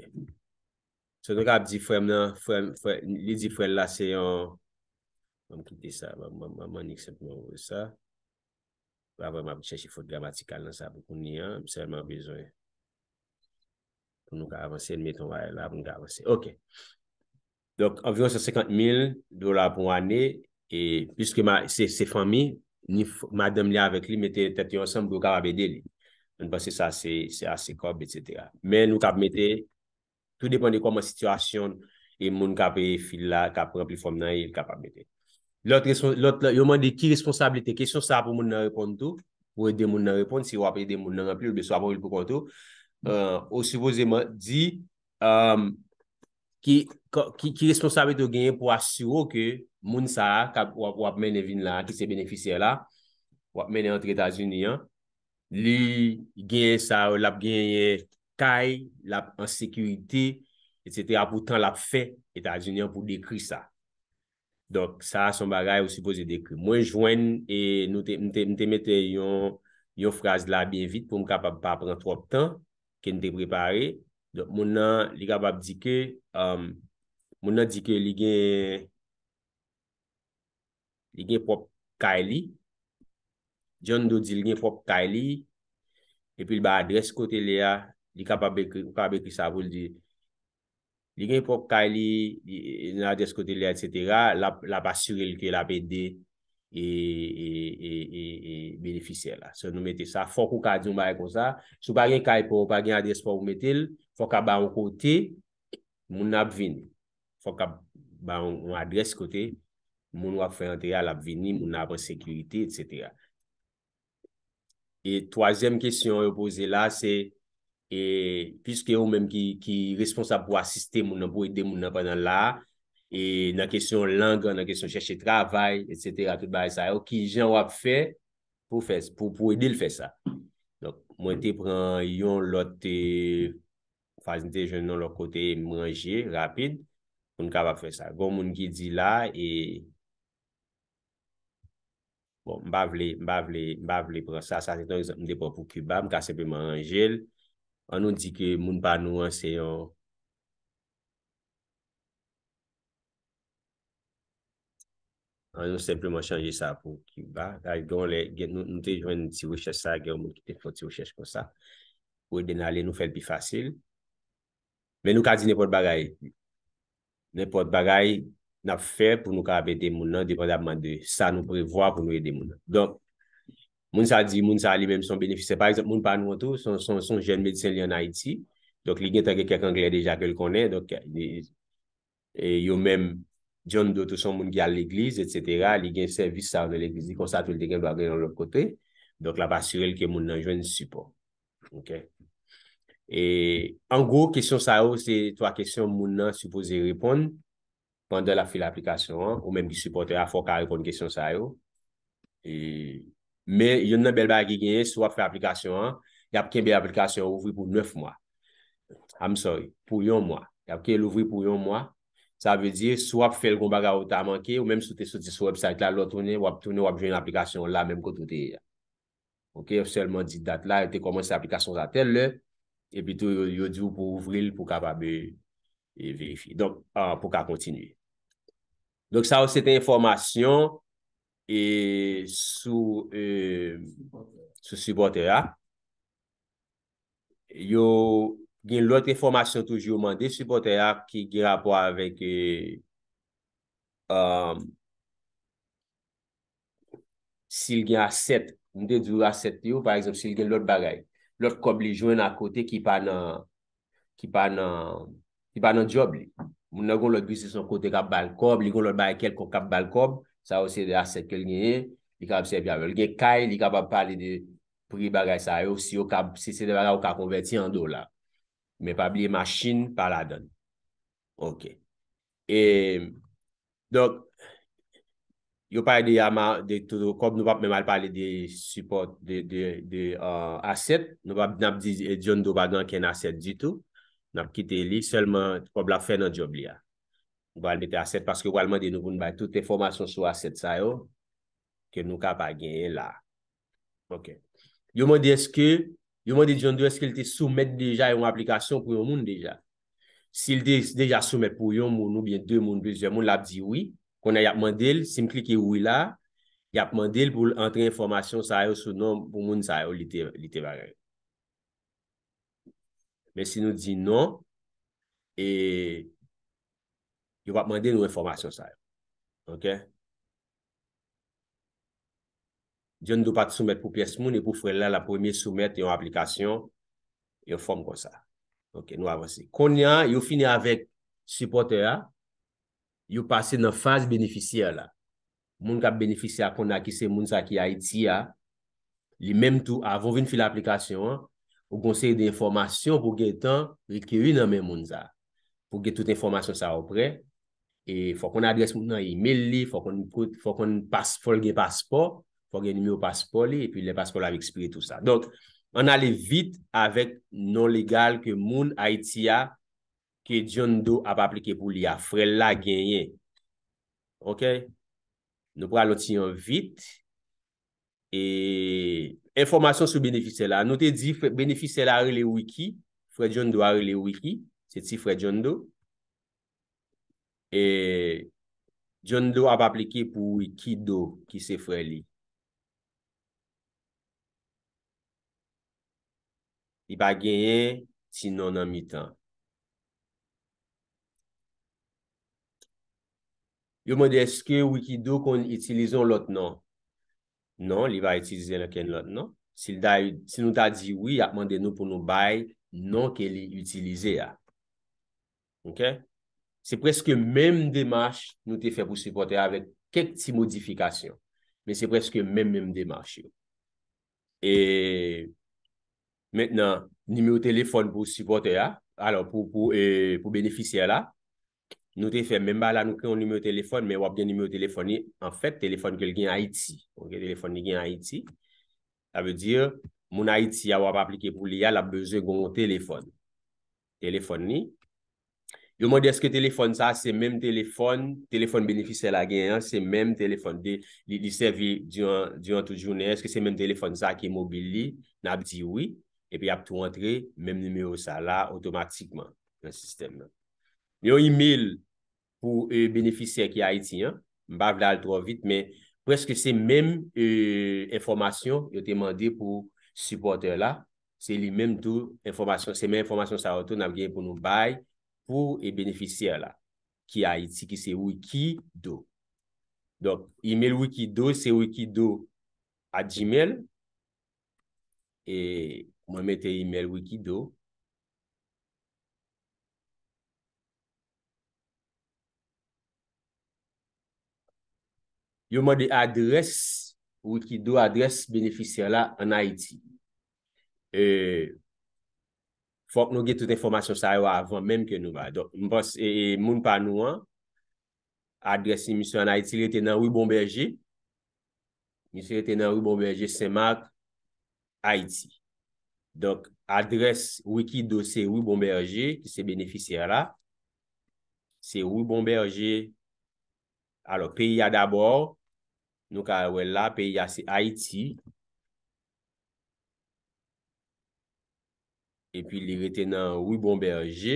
So, nou ka ap di frè m nan, frè m, frè, li di frè l la se yon, ban m kite sa, ban m, ban m, ban m annik senpleman voye sa. Pa vrèman ap chèche fot gramatikal nan sa pou kounye a, m sèlman bezwen pou nou ka avanse, n mete yon bagay la pou nou ka avanse. Ok. Donk, anviwon san senkant mil dola pou ane, e piske ma-, se, se fanmi, ni f-, madanm li avèk li mete tèt yo ansanm pou yo kapab ede li. Mwen panse sa se, se ase kòb, etsetera. Men nou kab mete, tou depann de kòman sitiyasyon e moun k ap, e, fil la, k ap ranpli fòm nan, e l kapab mete. Lòt respon-, lòt la, yo mande ki responsablite, kesyon sa pou moun nan reponn tou, pou ede moun nan reponn, si w ap ede moun nan ranpli l, oubyen si w ap ranpli l pou kont ou, euh, ou sipozeman di, um, ki, ki, ki responsablite w genyen pou asire w ke moun sa a k ap, w ap, w ap mennen vin la, ki se benefisyè la, w ap mennen antre Etazini an, li genyen sa yo, l ap genyen kay, l ap an sekirite, etsetera, pou tan l ap fè Etazini an pou dekri sa. Donk, sa a se yon bagay ou sipoze dekri. Mwen jwenn, e nou te, m te, m te mete yon, yon fraz la byen vit pou m kapab pa pran twòp tan ke n te prepare. Donk, moun nan, li kapab di ke, um, moun nan di ke li gen, Li gen pwòp kay li. John Doe di l gen pwòp kay li. Epi l ba adrès kote l ye a. Li kapab ekri, ou kapab ekri sa pou l di, li gen pwòp kay li, li, nan adrès kote l ye a, etsetera. L ap, l ap asire l ke l ap ede e, e, e, e, e benefisyè la. So, nou mete sa. Fòk ou ka di yon bagay konsa. Si w pa gen kay pa w, ou pa gen adrès pa w, ou mete l, fòk a ba yon kote moun nan ap vini. Fòk a ba yon, yon adrès kote moun w ap fè antre a, l ap vini, moun nan ap an sekirite, etsetera. E twazyèm kesyon yo poze la, se, e, piske ou menm ki, ki responsab pou asiste moun nan, pou ede moun nan pandan l la, e nan kesyon lang, nan kesyon chèche travay, etsetera, tout bagay sa yo, ki jan w ap fè pou fè, pou, pou ede l fè sa? Donk, mwen te pran yon lòt, e, fraz, m te jwenn yon lòt kote, m ranje rapid, pou n kapab fè sa. Gon moun ki di la, e, Bon, m pa vle, m pa vle, m pa vle pran sa. Sa se yon egzanp m te pran pou Kiba. M ka senpleman ranje l. An nou di ke moun pa nou an se yon, an nou senpleman chanje sa pou Kiba. Sa gen yon lè, gen, nou, nou te jwenn ti rechèch sa, gen yon moun ki te fè yon ti rechèch konsa. Pou ede n ale, nou fè l pi fasil. Men nou ka di nenpòt bagay. Nenpòt bagay n ap fè pou nou kapab ede moun nan, depandamman de sa nou prevwa pou nou ede moun nan. Donk, moun sa di, moun sa li menm se yon benefisyè. Pa egzanp, moun pa nou an tou, se yon, se yon, se yon jèn medsen li ann Ayiti. Donk, li gentan gen kèk anglè deja ke l konnen. Donk, li, e yo menm, John Doe tou se yon moun ki al legliz, etsetera. Li gen sèvis sa yo nan legliz li, konsa tou li te gen dwa gen yon lòt kote. Donk, l ap asire l ke moun nan jwenn sipò. Ok. E, an gwo, kesyon sa yo, se twa kesyon moun nan sipoze reponn pandan l ap file aplikasyon an, ou menm ki sipòtè a, fò w ka reponn kesyon sa yo. E, men, youn nan bèl bagay ki genyen, si w ap fè aplikasyon an, y ap kenbe aplikasyon an ouvri pou nèf mwa. I'm sorry, pou yon mwa. Y ap kenbe l ouvri pou yon mwa. Sa vle di, si w ap fè l gon bagay ou ta manke, ou menm si w te soti sou website la, lè w tounen, w ap tounen, w ap jwenn aplikasyon an la menm kote w te ye a. Ok, yo sèlman di dat la, yo te kòmanse aplikasyon sa tèl lè, epi tou yo, yo di w pou ouvri l pou kapab, e, e verifye. Donk, ah, pou ka kontinye. Donk, sa yo se te enfòmasyon, e, sou, e, sou sipòtè a. Yo gen lòt enfòmasyon toujou yo mande sipòtè a ki gen rapò avèk, e, um, si l gen asèt, m te di w asèt li yo, pa egzanp, si l gen lòt bagay, lòt kòb li jwenn akote ki pa nan, ki pa nan, ki pa nan djòb li. Moun nan gon lòt biznis yon kote k ap ba l kòb, li gon lòt bagay kèlkonk k ap ba l kòb, sa yo se de asèt ke l genyen, li kapab sèvi avè l. Li gen kay, li kapab pale de pri bagay sa yo, si yo ka, si se de bagay ou ka konvèti an dola. Men pa bliye machin pa ladan l. Ok. E, donk, yo pale de yama, de tout kòb, nou p ap menm al pale de sipò, de, de, de, euh, asèt. Nou p ap, n ap di, eh, John Doe pa gen ankenn asèt ditou. N ap kite li, sèlman kòb la fè nan djòb li a. Nou pral mete asèt paske yo pral mande nou pou n bay tout enfòmasyon sou asèt sa yo ke nou ka pa genyen la. Ok. Yo mande èske, yo mande John Doe èske l te soumèt deja yon aplikasyon pou yon moun deja. Si l te deja soumèt pou yon moun oubyen de moun, plizyè moun, l ap di wi. Kounye a y ap mande l, si m klike wi la, y ap mande l pou l antre enfòmasyon sa yo sou non pou moun sa yo li te, li te bagay. Men si nou di non, e yo p ap mande nou enfòmasyon sa yo. Ok? John Doe pa t soumèt pou pyès moun, e pou frè l la, l ap premye soumèt yon aplikasyon, yon fòm konsa. Ok, nou avanse. Kounye a, yo fini avèk sipòtè a, yo pase nan faz benefisyè la. Moun k ap benefisye a kounye a ki se moun sa ki Ayiti a, li menm tou, avan w vin file aplikasyon an, ou gon seri de enfòmasyon pou gentan rekeri nan men moun sa. Pou gen tout enfòmasyon sa yo prè, e fò konn adrès moun nan, email li, fò konn kot, fò konn pas-, fò l gen paspò, fò gen nimewo paspò li, epi lè paspò l ap ekspire tou sa. Donk, ann ale vit avèk non legal ke moun Ayiti a, ke John Doe ap aplike pou li a, frè l la genyen. Ok? Nou pral yon ti jan vit. E enfòmasyon sou benefisyè la. Nou te di frè, benefisyè la rele Ricky, frè John Doe a rele Ricky, se ti frè John Doe. E John Doe ap aplike pou Wikido, ki se frè li. Li pa genyen ti non nan mitan. Yo mande èske Wikido konn itilize yon lòt non. Non, li pa itilize okenn lòt non. Si l ta, si nou ta di wi, y ap mande nou pou nou bay non ke li itilize a. Ok? Se prèske menm demach nou te fè pou sipòtè a avèk kèk ti modifikasyon. Men se prèske menm, menm demach yo. E mentnan, nimewo telefòn pou sipòtè a, alò, pou, pou, e, pou benefisyè la, nou te fè menm bagay la, nou kreye yon nimewo telefòn, men w ap gen nimewo telefòn li, anfèt, telefòn ke l gen Ayiti. Ok, telefòn li gen Ayiti. Sa vle di, moun Ayiti a w ap aplike pou li a, l ap bezwen gen yon telefòn. Telefòn li. Yo mande èske telefòn sa se menm telefòn, telefòn benefisyè la genyen an, se menm telefòn de, li, li sèvi diran, diran tout jounen, èske se menm telefòn sa ki mobil li, n ap di wi, epi y ap tou antre menm nimewo sa la otomatikman nan sistèm nan. Yon email pou, e, benefisyè ki Ayiti an, m pa vle al twò vit, men prèske se menm, e, enfòmasyon yo te mande pou sipòtè la, se li menm tou enfòmasyon, se menm enfòmasyon sa yo tou n ap gen pou nou bay pou, e, benefisyè la, ki Ayiti, ki se Wikido. Donk, email Wikido, se Wikido at Gmail. E mwen mete email Wikido. Yo mande adrès Wikido, adrès benefisyè la ann Ayiti. E, fòk nou gen tout enfòmasyon sa yo avan menm ke nou ba. Donk, m panse, e, e, moun pa nou an, adrès li, misye ann Ayiti, li rete nan Ri Bonbèje. Misye rete nan Ri Bonbèje, Senmak, Ayiti. Donk, adrès Wikido se Ri Bonbèje, ki se benefisyè la. Se Ri Bonbèje. Alò, peyi a dabò, nou ka wè l la, peyi a se Ayiti. Epi li rete nan Ri Bonbèje.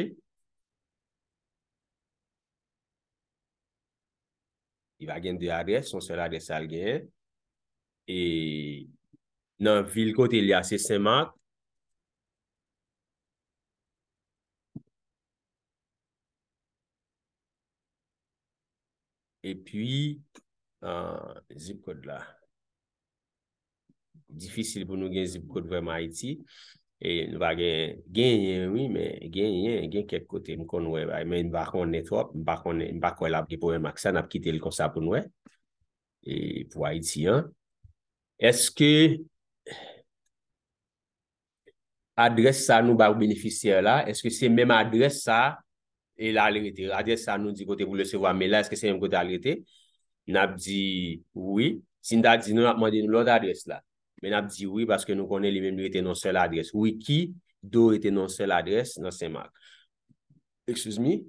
Li pa gen de adrès, se yon sèl adrès sa l genyen. E nan vil kote li a, se Senmak. Epi, ah, zip kòd la. Difisil pou nou gen zip kòd vrèman Ayiti. E nou pa gen, genyen, wi, men genyen, gen kèk kote m konn wè, men m pa konnen twòp, m pa konnen, m pa kwè l ap gen pwoblèm ak sa, n ap kite l konsa pou n wè. E pou Ayiti an. Èske adrès sa nou ba benefisyè la, èske se menm adrès sa e la li rete? Adrès sa nou di kote pou l resevwa mail la, èske se menm kote a l rete? N ap di wi. Si n ta di non, n ap mande nou lòt adrès la. Men n ap di wi paske nou konnen li menm li rete nan sèl adrès. Wikido rete nan sèl adrès nan Senmak. Excuse me.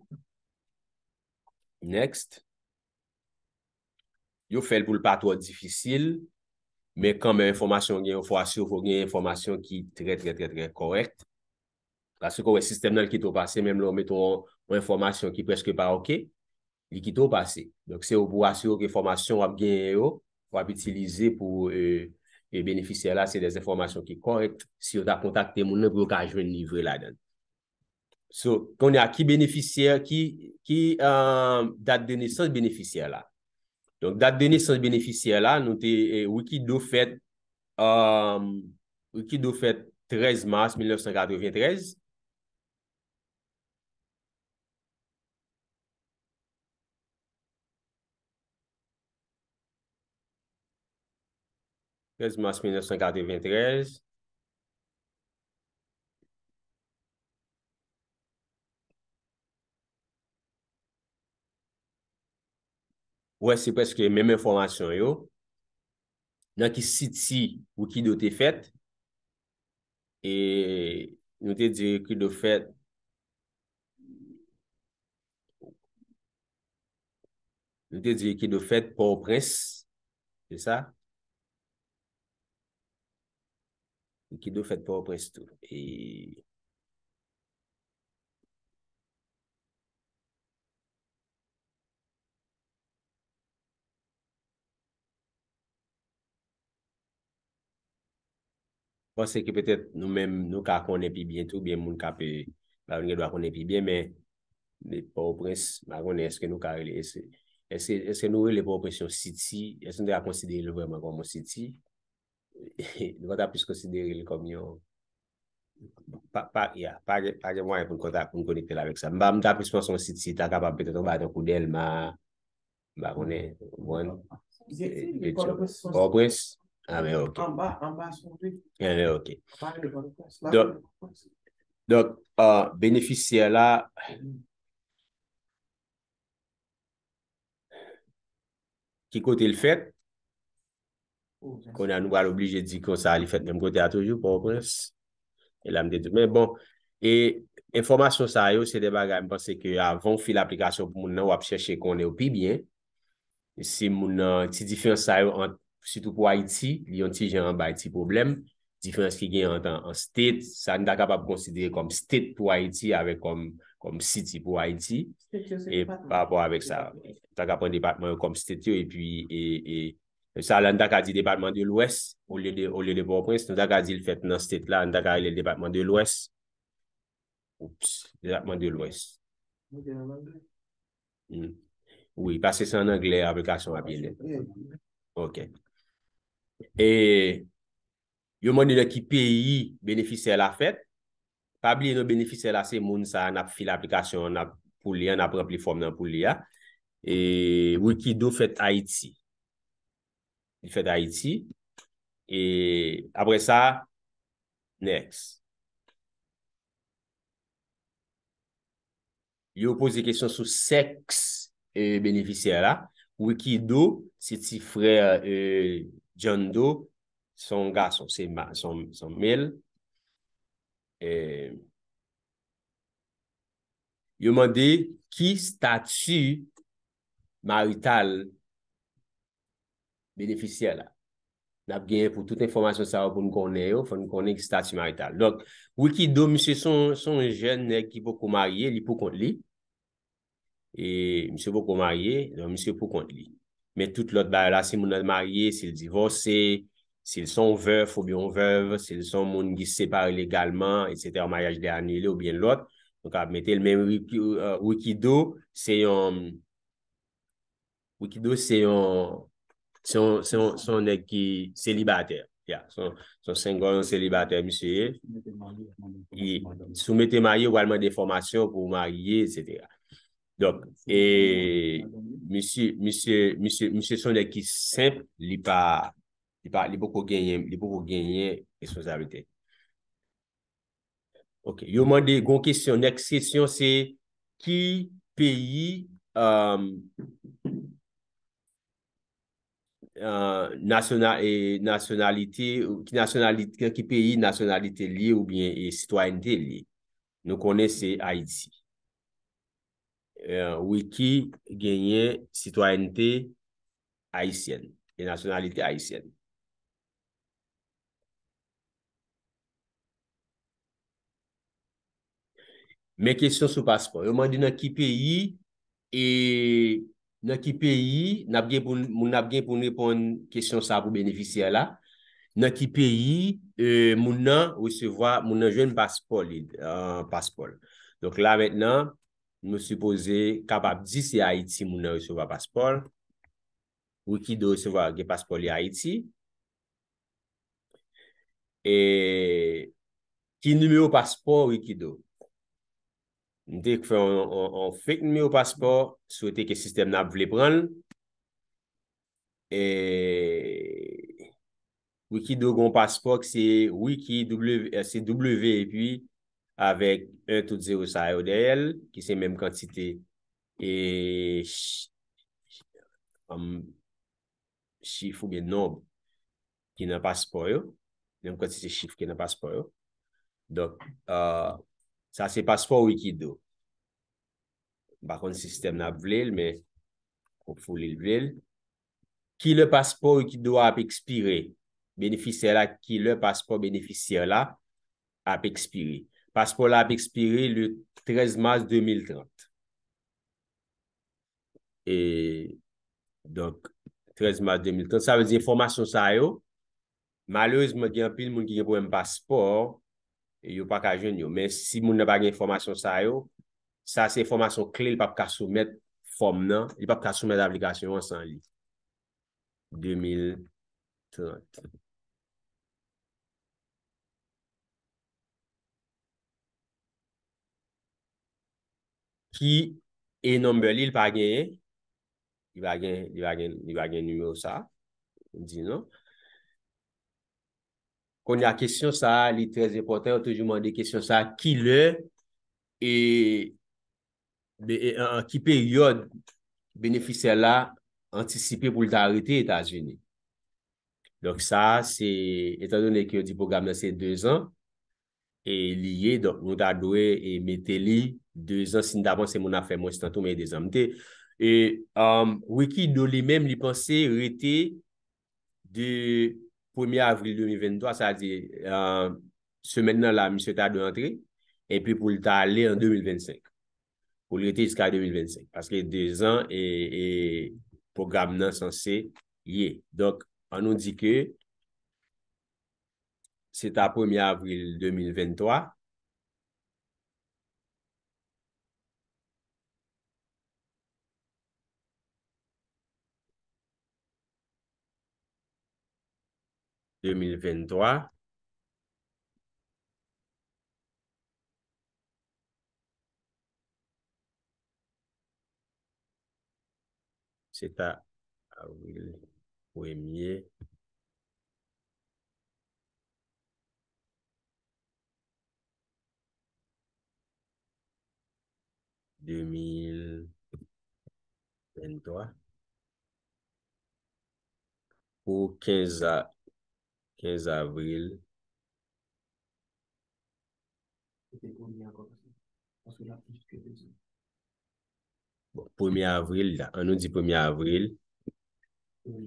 Next. Yo fè l pou l pa twò difisil, men kanmenm enfòmasyon w gen yo, fò asire w gen enfòmasyon ki trè, trè, trè, trè kòrèk. Paske w wè sistèm nan l kite w pase, menm lè w mete yon, yon enfòmasyon ki prèske pa oke, li kite w pase. Donk, se pou w asire w ke enfòmasyon w ap genyen yo, w ap itilize pou, e, e benefisyè la, se de enfòmasyon ki kòrèk. Si yo ta kontakte moun nan pou yo ka jwenn li vre ladan l. So, kounye a, ki benefisyè, ki, ki, euh, dat de nesans benefisyè la? Donk, dat de nesans benefisyè la, nou te, eh, Wikido fèt, euh, Wikido fèt trèz mas mil nèf san katreventrèz. Trèz mas mil nèf san katreventrèz. Wè, se prèske menm enfòmasyon yo. Nan ki siti Wikido te fèt? E nou te di Wikido fèt, nou te di Wikido fèt Pòtoprens, se sa? Wikido fèt Pòtoprens tou. E panse ke petèt nou menm nou ka konnen pi byen tou, byen moun k ap, eh, ba nou gen dwa konnen pi byen, men, men Pòtoprens, m pa konnen èske nou ka rele, èske, èske, èske nou rele Pòtoprens yon city, èske nou te ka konsidere l vrèman kòm yon city? Nou pa ta plis konsidere l kòm yon, pa, pa, ya, pa gen, pa gen mwayen pou n kontak, pou n konekte l avèk sa. M pa, m ta plis panse yon city, ta kapab petèt yon bagay tankou Dèlma, m pa konnen, ou konprann? Pòtoprens. Ah, men ok. Anba, anba son ri. Ah, men ok. Donk, donk, euh, benefisyè la, ki kote l fèt? Kounye a nou pral oblije di konsa li fèt menm kote a toujou, Pòtoprens. E la m te di, men bon, e enfòmasyon sa yo, se de bagay m panse ke avan w file aplikasyon pou moun nan, w ap chèche konnen yo pi byen. Si moun nan, ti diferans sa yo ant, sitou pou Ayiti, li yon ti jan bay ti pwoblèm. Diferans ki gen ant an, an state, sa n ta kapab konsidere kòm state pou Ayiti avèk kòm, kòm city pou Ayiti. E pa rapò avèk sa, ta ka pran depatman yo kòm state yo, epi, e, e, sa la, n ta ka di depatman de Lwès, olye de, olye de Pòtoprens, nou ta ka di l fèt nan state la, n ta ka rele l depatman de Lwès. Oups, depatman de Lwès. Hmm. Wi, paske se an anglè aplikasyon ap ye nèt. Ok. E yo mande nan ki peyi benefisyè la fèt. Pa bliye non, benefisyè la se moun sa a n ap file aplikasyon an, n ap pou li an, n ap ranpli fòm nan pou li a. E Wikido fèt Ayiti. Li fèt Ayiti. E apre sa, next. Yo poze kesyon sou sèks, e, benefisyè la. Wikido, se ti frè, e, John Doe, se yon gason, se ma-, se yon, se yon male. E, yo mande ki stati marital benefisyè la. N ap genyen pou tout enfòmasyon sa yo pou n konnen yo, fò n konnen ki stati marital. Donk, Wikido, misye se yon, se yon jèn nèg ki poko marye, li pou kont li. E misye poko marye, donk misye pou kont li. Men tout lòt bagay la, si moun nan marye, si l divòse, si l se yon vèf oubyen yon vèv, si l se yon moun ki separe legalman, etsetera, maryaj li anile oubyen lòt, nou ka mete l. Men Wiki-, euh, Wikido, se yon, Wikido se yon, se yon, se yon, se yon nèg ki selibatè. Ya, se yon, se yon single, yon selibatè, misye ye. E si w mete marye, ou pral mande enfòmasyon pou w marye, etsetera. Donk, e misye, misye, misye, misye se yon nèg ki senp, li pa, li pa, li poko genyen, li poko genyen responsablite. Ok, yo mande, gon kesyon, next kesyon se ki peyi, um, uh, nasyona-, e, nasyonalite, ki nasyonalite, ki peyi nasyonalite li ye oubyen, e, sitwayènte li ye. Nou konnen se Ayiti. E, Wiki genyen sitwayènte ayisyèn e nasyonalite ayisyèn. Men kesyon sou paspò. Yo mande nan ki peyi, e nan ki peyi, n ap gen pou n, moun n ap gen pou n reponn kesyon sa pou benefisyè la. Nan ki peyi, e, moun nan resevwa, moun nan jwenn paspò li, e, paspò l. Donk la mentnan, nou sipoze kapab di se Ayiti moun nan resevwa paspò l. Wikido resevwa, gen paspò li Ayiti. E ki nimewo paspò Wikido? M te fè yon, yon, yon fake nimewo paspò, swete ke sistèm nan ap vle pran l. E Wikido gon paspò ki se Wiki W, eh, se W epi avèk en tout zewo sa yo dèyè l, ki se menm kantite, e ch-, um, chif oubyen nonb ki nan paspò yo, menm kantite chif ki nan paspò yo. Donk, euh, sa se paspò Wikido. M pa konn si sistèm nan ap vle l, men hopefully l vle l. Kilè paspò Wikido a ap ekspire? Benefisyè la, kilè paspò benefisyè la ap ekspire? Paspò la ap ekspire le trèz mas de mil trant. E, donk, trèz mas de mil trant, sa vle di enfòmasyon sa yo, Malerezman, gen anpil moun ki gen pwoblèm paspò, e yo pa ka jwenn yo. Men si moun nan pa gen enfòmasyon sa yo, sa se enfòmasyon kle, li p ap ka soumèt fòm nan, li p ap ka soumèt aplikasyon an san li. De mil trant. Ki e number li, li pa genyen. Li pa gen, li pa gen, li pa gen nimewo sa. Di non. Kounye a kesyon sa, li trè enpòtan, yo toujou mande kesyon sa, ki lè e, be- e, an, an ki peryòd benefisyè la antisipe pou l ta rete Etazini? Donk sa, se, etandone ke yo di pwogram nan se de zan, e li ye, donk nou ta dwe e mete li de zan si n ta panse moun ap fè mwens tan tou, men de zan. M te, e, um, Wikido li menm, li panse rete de premye avril de mil venntwa, sa di, uh, semèn nan la, misye ta dwe antre, epi pou l ta ale an de mil vennsenk. Pou l rete jiska de mil vennsenk. Paske de zan e, e pwogram nan sanse ye. Donk, an nou di ke se ta premye avril de mil venntwa. De mil venntwa. Se ta avril premye. De mil venntwa. Pou kenz a, kenz avril. Bon, premye avril la, an nou di premye avril,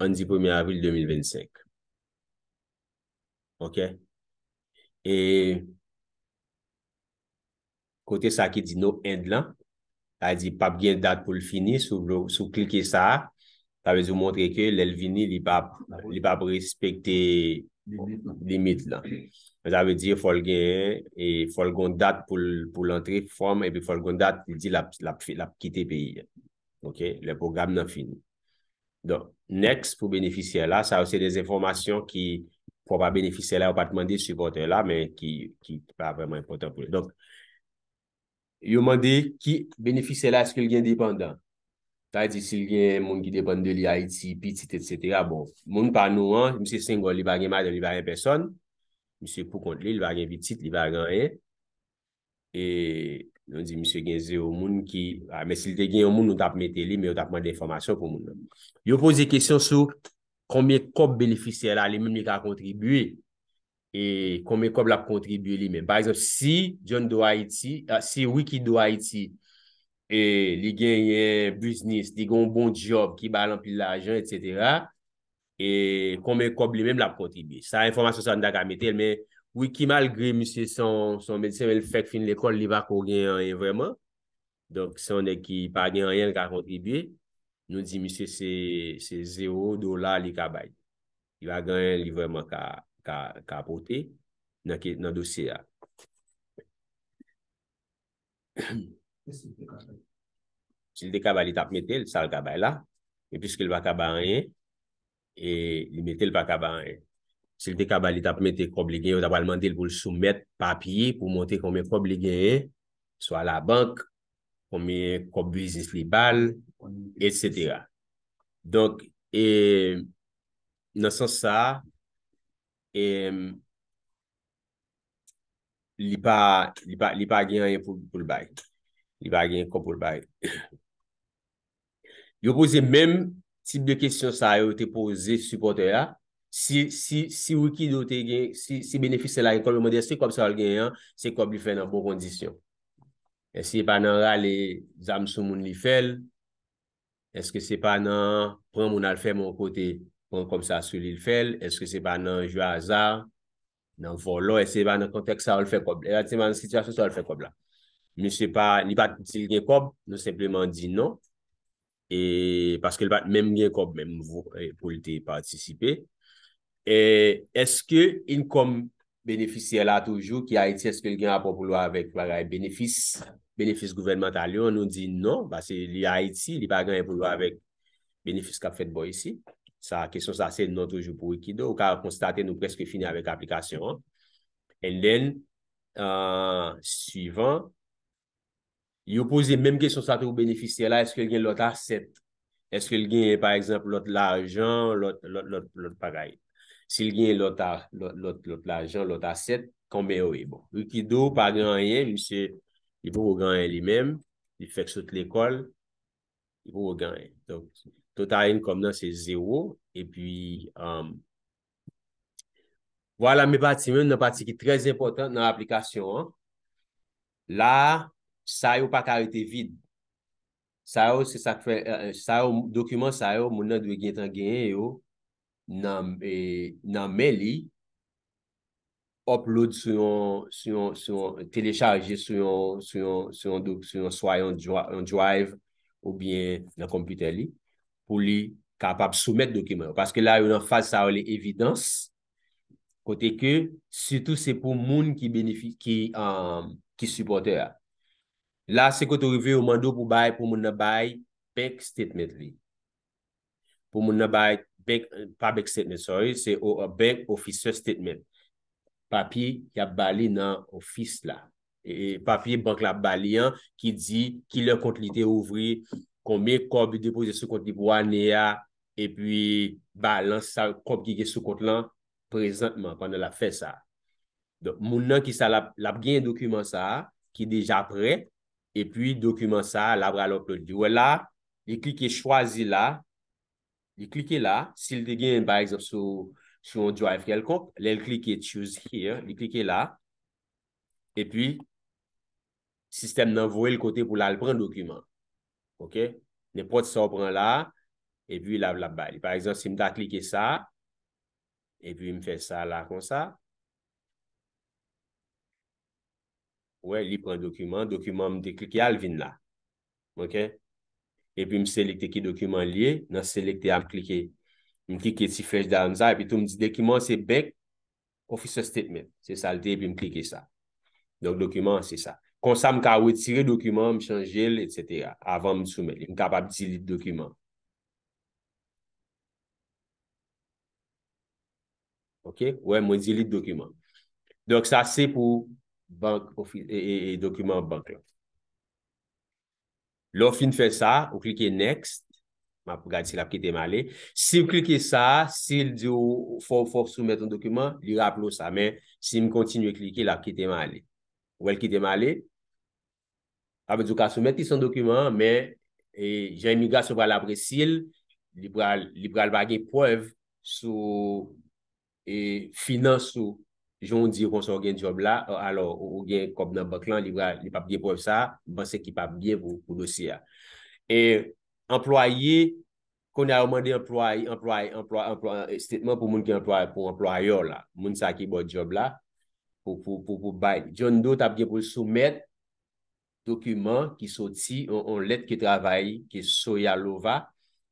an di premye avril de mil vennsenk. Ok? E kote sa ki di no end lan, sa di p ap gen dat pou l fini, si w vle, si w klike sa, sa vle di w montre ke lè l vini, li p ap, li p ap respekte limit lan. Sa vle di fò l gen, e fò l gon dat pou l, pou l antre fòm, epi fò l gon dat li di l ap, l ap, l ap kite peyi a. Ok? Lè pwogram nan fini. Donk, next pou benefisyè la, sa yo se de enfòmasyon ki pwòp a benefisyè la, yo pa t mande sipòtè la, men ki, ki pa vrèman enpòtan pou li. Donk, yo mande ki benefisyè la, èske l gen depandan? Sa vle di, si l gen moun ki depann de li, Ayiti, pitit, etsetera. Bon, moun pa nou an, misye sengòl, li pa gen madanm, li pa gen pèsòn. Misye pou kont li, li pa gen pitit, li pa gen anyen. E nou di misye gen zewo moun ki, a, men si l te gen yon moun, nou t ap mete li, men yo t ap mande enfòmasyon pou moun nan. Yo poze kesyon sou konbyen kòb benefisyè la, li menm li ka kontribye. E konbyen kòb l ap kontribye li menm. Pa egzanp, si John Doe Haiti, a, si Wikido Haiti, e li genyen biznis, li gen yon bon djòb ki ba l anpil lajan, etsetera, e konbyen kòb li menm l ap kontribye. Sa enfòmasyon sa nou ta ka mete l, men Wiki, malgre misye se yon, se yon medsen, men l fèk fin lekòl, li pa ko gen anyen vrèman. Donk, se yon nèg ki pa gen anyen l ka kontribye. Nou di misye se, se zewo dola li ka bay. Li pa gen anyen li vrèman ka, ka, ka pote nan ke, nan dosye a. Si l te ka bay, li t ap mete l, sa l ka bay la. Men piske l pa ka bay anyen, e li mete l pa ka bay anyen. Si l te ka bay, li t ap mete kòb li genyen, yo ta pral mande l pou l soumèt papye pou montre konbyen kòb li genyen, swa labank, konbyen kòb biznis li ba l, etsetera. Donk, e, nan sans sa a, e, li pa, li pa, li pa gen anyen pou, pou l bay. Li pa gen kòb pou l bay. Yo poze menm tip de kesyon sa yo te poze sipòtè a. Si, si, si Wikido te gen, si, si benefisyè la gen kòb, yo mande èske kòb sa yo l genyen an, se kòb li fè nan bon kondisyon. Èske se pa nan rale zam sou moun li fè l? Èske se pa nan pran moun al fèmen yon kote, pran kòb sa sou li l fè l? Èske se pa nan jwe aza, nan vòlò? Èske se pa nan kontèks sa yo l fè kòb la? Èske se pa nan sitiyasyon sa yo l fè kòb la? Misye pa, li pa t di l gen kòb, nou senpleman di non. E paske l pa t menm gen kòb menm vo-, e pou l te patisipe. E èske income benefisyè la toujou ki Ayiti, èske l gen rapò pou l wè avèk bagay benefis, benefis gouvènmantal yo? Nou di non, paske li Ayiti, li pa gen anyen pou l wè avèk benefis k ap fèt bò isi. Sa, kesyon sa se non toujou pou Wikido. Ou ka konstate nou prèske fini avèk aplikasyon an. And then, uh, swivan, yo poze menm kesyon sa tou pou benefisyè la, èske l gen lòt asèt? Èske l gen, pa egzanp, lòt lajan, lòt, lòt, lòt, lòt bagay? Si l gen lòt, a- lòt, lòt, lòt lajan, lòt asèt, konbyen yo ye? Bon, Wikido pa gen anyen, misye, li poko gen anyen li menm, li fèk sot lekòl, li poko gen anyen. Donk, total income nan se zewo, epi, um, vwala, men pati menm nan pati ki trè enpòtan nan aplikasyon an. La, sa yo pa ka rete vid. Sa yo, se sa k fè, eh, eh, sa yo, dokiman sa yo, moun nan dwe gentan genyen yo nan, eh, nan men li, upload sou yon, sou yon, sou yon, telechaje sou yon, sou yon, sou yon, do- sou yon, swa yon, dri- yon drive oubyen nan konpitè li, pou li kapab soumèt dokiman yo. Paske la, yo nan faz sa yo, le evidans, kote ke, sitou se pou moun ki benefi-, ki, um, ki sipòtè a. La, se kote w rive, yo mande w pou bay, pou moun nan bay bank statement li. Pou moun nan bay bank, pa bank statement, sorry, se o- a bank officer statement. Papye y ap ba li nan ofis la. E, e, papye bank la ap ba li an ki di kilè kont li te ouvri, konbyen kòb li depoze sou kont li pou ane a, epi balans sa kòb ki gen sou kont lan prezantman pandan l ap fè sa. Donk, moun nan ki sa l ap, l ap gen dokiman sa a, ki deja prè, epi dokiman sa a, l ap pral upload li. Ou wè la, li klike chwazi la, li klike la, si l te gen, pa egzanp, sou, sou yon drive kèlkonk, lè l klike choose here, li klike la, epi sistèm nan voye l kote pou l al pran dokiman. Oke? Nenpòt sa w pran la, epi l ap, l ap bay li. Pa egzanp, si m ta klike sa, epi m fè sa la konsa, ou wè, li pran dokiman, dokiman m te klike a, l vin la. Oke? Epi m selekte ki dokiman l ye, nan selekte a, m klike, m klike ti flèch down sa, epi tou m di dokiman se bank officer statement. Se sa l te ye, epi m klike sa. Donk, dokiman an, se sa. Konsa, m ka retire dokiman an, m chanje l, etsetera, avan m soumèt li. M kapab delete dokiman. Oke? Ou wè, mwen delete dokiman. Donk, sa se pou bank, ofi- e, e, e, dokiman bank la. Lè w fin fè sa, ou klike next. M ap gade si l ap kite m ale. Si w klike sa, si l di w fò, fò w soumèt yon dokiman, li raple w sa. Men, si m kontinye klike, l ap kite m ale. Ou wè l kite m ale? Sa vle di w ka soumèt li san dokiman an, men, e, jan imigrasyon pral apresye l, li pral, li pral pa gen prèv sou, e, finans ou, jan w di konsa w gen djòb la, alò, ou, ou gen kòb nan bank lan, li pral, li p ap gen prèv sa, m panse ki p ap byen pou, pou dosye a. E anplwaye, kounye a yo mande anplwaye, anplwaye, anplwaye, anplwaye, statement pou moun ki anplwaye, pou anplwayè w la, moun sa ki ba w djòb la, pou, pou, pou, pou bay. John Doe t ap gen pou l soumèt dokiman ki soti, on, on lèt ke travay ke Soya Lova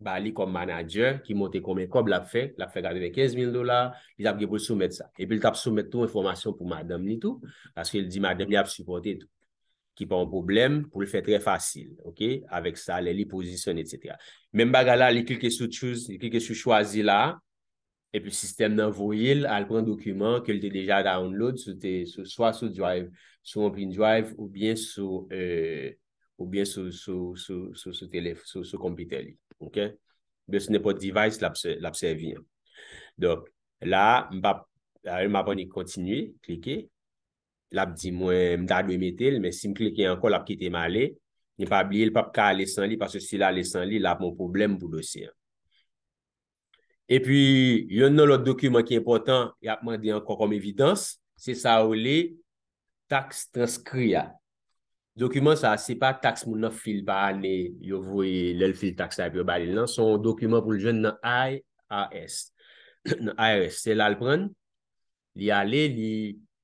ba li kòm manager, ki montre konbyen kòb l ap fè, l ap fè katrevenkenz mil dola, li t ap gen pou l soumèt sa. Epi l t ap soumèt tou enfòmasyon pou madanm li tou, paske l di madanm li ap sipòte tou, ki pa yon pwoblèm pou l fè trè fasil, oke, avèk salè li, pozisyon, etsetera. Menm bagay la, li klike sou choose, li klike sou chwazi la, epi sistèm nan voye l al pran dokiman ke l te deja download sou te, sou, swa sou Drive, sou yon pin Drive, oubyen sou, e, oubyen sou, sou, sou, sou, sou telef-, sou, sou konpitè li. Oke? De sou nenpòt device l ap sè-, l ap sèvi an. Donk, la, m p ap, la, m ap annik kontinye, klike. L ap di mwen, m ta dwe mete l, men si m klike ankò, l ap kite m ale. Men pa bliye, l p ap ka ale san li, paske si l ale san li, l ap yon pwoblèm pou dosye an. Epi, yonn nan lòt dokiman ki enpòtan, y ap mande ankò kòm evidans, se sa yo rele taks transkri a. Dokiman sa, se pa taks moun nan fil pa ane, yo voye lè l fil taks la epi yo ba li l nan, se yon dokiman pou l jwenn nan I R S. Nan I R S, se la l pran l, li ale, li,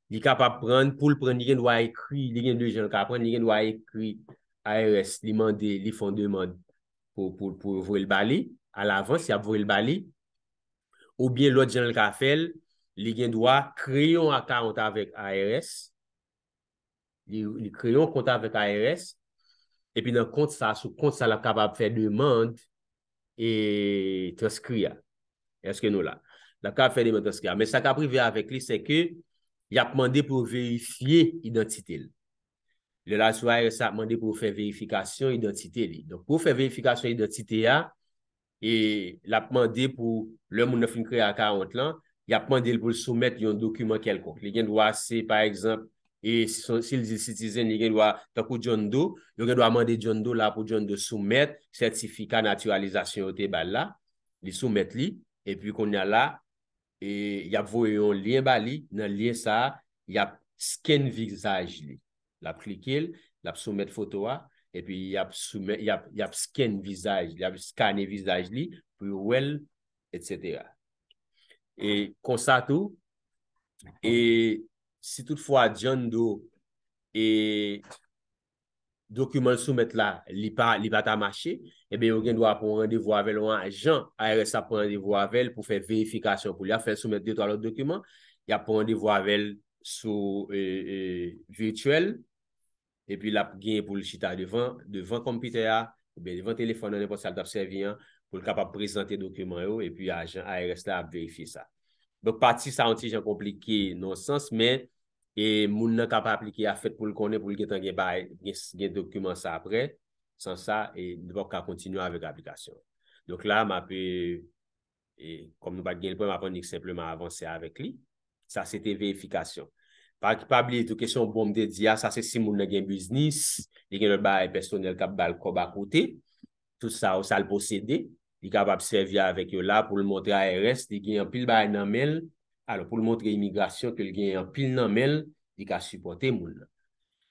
li kapab pran l, pou l pran l, li gen dwa ekri, li gen de jan l ka pran l, li gen dwa ekri I R S, li mande, li fè yon demann pou, pou, pou yo voye l ba li, alavans, y ap voye l ba li. oubyen lòt jan l ka fè l, li gen dwa kreye yon akawont avèk I R S, li, li kreye yon kont avèk I R S, epi nan kont sa, sou kont sa, l ap kapab fè demann e transkri a. Èske nou la? L ap kapab fè demann transkri a. Men sa k ap rive avèk li, se ke y ap mande pou yo verifye idantite l. Lè l al sou I R S, y ap mande pou yo fè verifikasyon idantite li. Donk, pou yo fè verifikasyon idantite a, e l ap mande pou, lè moun nan fin kreye akawont lan, y ap mande l pou l soumèt yon dokiman kèlkonk. Li gen dwa se, pa egzanp, e si son, si l di l citizen, li gen dwa, tankou John Doe, yo gen dwa mande John Doe la pou John Doe soumèt sètifika natiralizasyon yo te ba l la, li soumèt li, epi kounye a la, e y ap voye yon lyen ba li, nan lyen sa a, y ap scan vizaj li. L ap klike l, l ap soumèt foto a, epi y ap soumèt, y ap, y ap scan vizaj, y ap skane vizaj li pou yo wè l, etsetera. E konsa tou, e si toutfwa John Doe e dokiman l soumèt la, li pa, li pa ta mache, ebyen yo gen dwa pran randevou avè l, yon ajan I R S ap pran randevou avè l pou fè verifikasyon pou li. Y ap fè l soumèt de twa lòt dokiman, y ap pran randevou avè l sou, e, e, vityèl, epi l ap genyen pou l chita devan, devan konpitè a, oubyen devan telefòn nan, nenpòt sa l t ap sèvi an, pou l kapab prezante dokiman yo, epi ajan I R S la ap verifye sa. Donk, pati sa yon ti jan konplike nan yon sans, men, e, moun nan k ap aplike a fèt pou l konnen, pou l gentan gen bay, gen, gen dokiman sa prè. San sa, e, nou p ap ka kontinye avèk aplikasyon. Donk la, m ap, e, e, kòm nou pa t gen l prè, m ap annik senpleman avanse avèk li. Sa se te verifikasyon. Pa, pa bliye tou, kesyon bon m te di a, sa se si moun nan gen biznis, li gen lòt bagay pèsonèl k ap ba l kòb akote, tout sa yo, sa l posede, li kapab sèvi avèk yo la pou l montre I R S, li gen anpil bagay nan men l, alò pou l montre imigrasyon ke l gen anpil nan men l, li ka sipòte moun nan.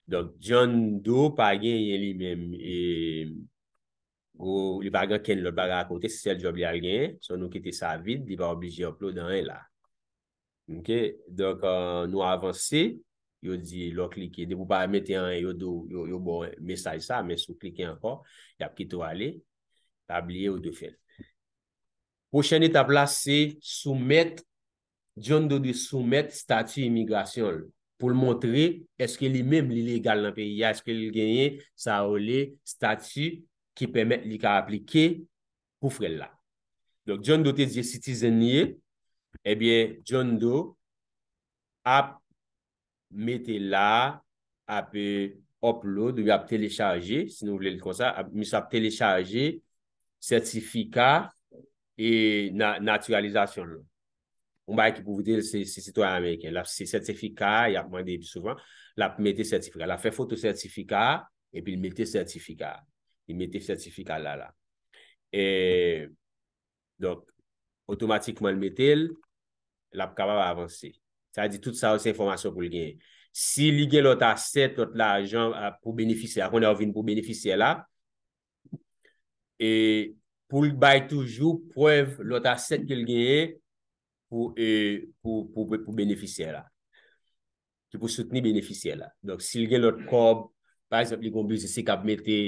Donk, John Doe pa genyen li menm, e, gwo, li pa gen kenn lòt bagay akote, se sèl djòb li al genyen, so nou kite sa vid, li pa oblije upload anyen la. Ok, donk, e, nou avanse, yo di, lè w klike, depi w pa mete anyen, yo di w, yo, yo ba w mesaj sa, men si w klike ankò, y ap kite w ale, pa bliye ou dwe fè l. Pwochèn etap la, se soumèt, John Doe dwe soumèt stati imigrasyon l pou l montre èske li menm li legal nan peyi a, èske l genyen sa yo rele stati ki pèmèt li ka aplike pou frè l la. Donk, John Doe te di citizen li ye, ebyen, John Doe ap mete la, ap, e, upload, oubyen ap telechaje, si nou vle l konsa, ap, misye ap telechaje sètifika e na-, natiralizasyon l. Yon bagay ki pou vide l, se, se sitwayen ameriken. L ap, se sètifika a, y ap mande pi souvan, l ap mete sètifika. L ap fè foto sètifika a, epi l mete sètifika a. Li mete sètifika la, la. E, donk, otomatikman, l mete l, l ap kapab avanse. Sa vle di, tout sa yo, se enfòmasyon pou l genyen. Si li gen lòt asèt, lòt lajan, a, pou benefisyè a, kounye a, yo vin pou benefisyè la, e pou l bay toujou prèv lòt asèt ke l genyen pou, e, pou, pou, pou benefisyè la, ki pou soutni benefisyè la. Donk, si l gen lòt kòb, pa egzanp, li gen yon biznis, li kab mete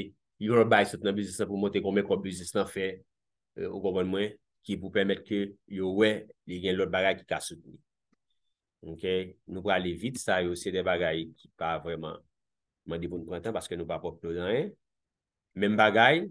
yon lòt bagay sot nan biznis lan pou montre konbyen kòb biznis lan fè, e, ou konprann mwen, ki pou pèmèt ke yo wè li gen lòt bagay ki ka soutni. Ok? Nou prale vit, sa yo se de bagay ki pa vrèman mande pou n pran tan paske nou pa pwòp nou nan anyen. Menm bagay,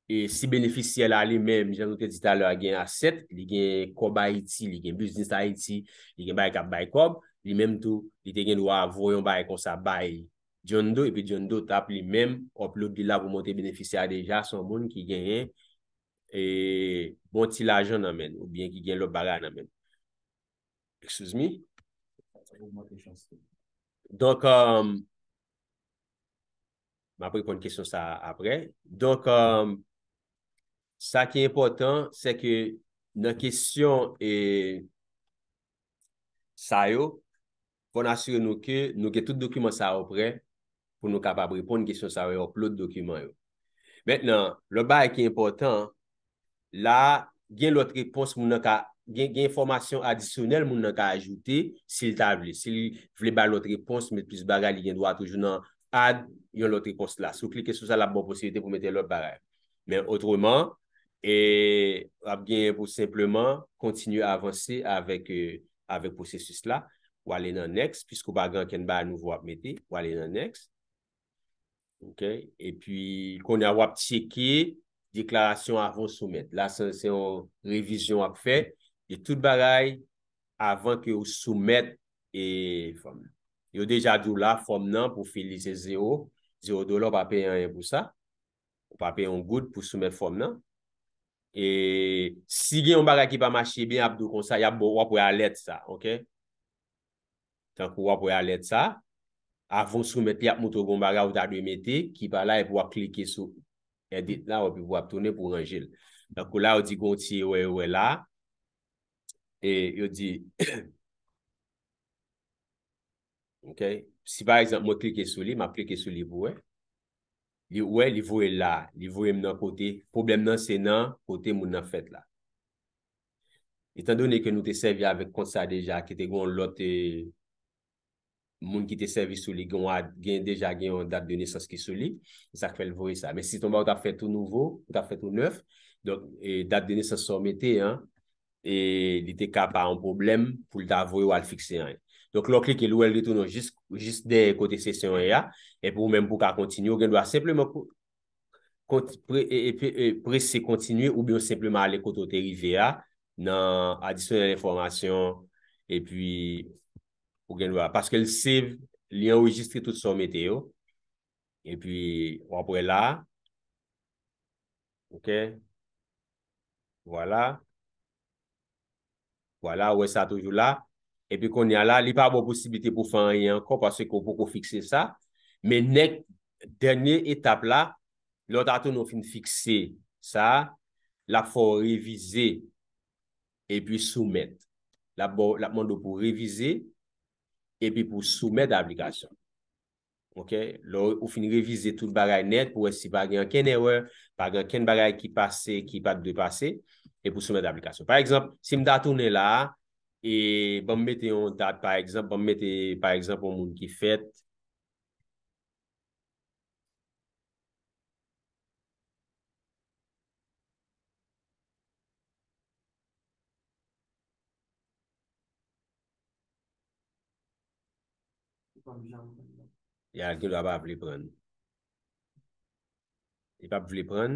e si benefisyè la li menm, jan nou te di talè a, gen asèt, li gen kòb Ayiti, li gen biznis Ayiti, li gen bagay k ap bay kòb, li menm tou, li te gen dwa voye yon bagay konsa bay John Doe, epi John Doe t ap li menm upload li la pou montre benefisyè a deja se yon moun ki genyen, e, bon ti lajan nan men l, oubyen ki gen lòt bagay nan men l. Excuse me. Donk, um, m ap reponn kesyon sa a apre. Donk, um, sa ki enpòtan, se ke nan kesyon, e, sa yo, fò n asire nou ke nou gen tout dokiman sa yo prè pou nou kapab reponn kesyon sa yo e upload dokiman yo. Mentnan, lòt bagay ki enpòtan, la, gen lòt repons moun nan ka, gen, gen enfòmasyon adisyonèl moun nan ka ajoute si l ta vle. Si l vle bay lòt repons, met plis bagay, li gen dwa toujou nan add yon lòt repons la. Si w klike sou sa, l ap ba w posiblite pou mete lòt bagay. Men otreman, E w ap genyen pou senpleman kontinye avanse avèk, e, avèk pwosesis la. W ale nan next, piske w pa gen ankenn bagay nouvo w ap mete, w ale nan next. Ok? Epi, kounye a w ap tcheke deklarasyon avan w soumèt. La, se, se yon revizyon w ap fè de tout bagay avan ke w soumèt, e, fòm nan. Yo deja di w la, fòm nan, pou fi li, se zewo. Zewo dola, w pa peye anyen pou sa. Ou pa peye yon goud pou soumèt fòm nan. E si gen yon bagay ki pa mache byen, y ap di w konsa, y ap ba w, w ap wè alèt sa, ok? Tankou w ap wè alèt sa, avan w soumèt li, y ap montre w gen yon bagay ou ta dwe mete ki pa la, epi w ap klike sou edit la, epi w ap tounen pou w ranje l. Tankou la, yo di gen yon ti erè, erè la, e yo di, ok, si pa egzanp, mwen klike sou li, m ap klike sou li pou wè. Li wè, li voye l la, li voye m nan kote. Pwoblèm nan, se nan kote moun nan fèt la. Etandone ke nou te sèvi avèk kont sa deja, ki te gen yon lòt, e, moun ki te sèvi sou li, gen, yon ad- gen, deja gen yon dat de nesans ki sou li, se sa k fè l voye sa. Men si se yon bagay ou t ap fè tou nouvo, ou t ap fè tou nèf, donk, e, dat de nesans sa w mete an, e li te ka pa yon pwoblèm pou l ta voye w al fikse anyen. Donk, lè w klike, l wè l retounen w jis, jis dèyè kote sesyon an ye a, epi ou menm pou w ka kontinye, ou gen dwa senpleman ko- kont- pre- e- e- pre- e- prese kontinye oubyen w senpleman ale kote w te rive a, nan adisyonèl enfòmasyon, epi ou gen dwa, paske l save, li anrejistre tout sa w mete yo, epi w ap wè la, ok, vwala. Vwala, ou wè sa toujou la. Epi kounye a la, li pa ba w posiblite pou fè anyen ankò paske w poko fikse sa. Men nèk, dènye etap la, lè w ta tounen w fin fikse sa, l ap fè w revize epi soumèt. L ap ba w, l ap mande w pou w revize epi pou w soumèt aplikasyon. Ok? Lè w, ou fin revize tout bagay nèt pou wè si pa gen ankenn erè, pa gen ankenn bagay ki pase, ki pa t dwe pase, epi w soumèt aplikasyon. Pa egzanp, si m ta tounen la a, e ban m mete yon dat, pa egzanp, ban m mete, pa egzanp, yon moun ki fèt, Ya, gen dwa pa vle prann. Li p ap vle prann.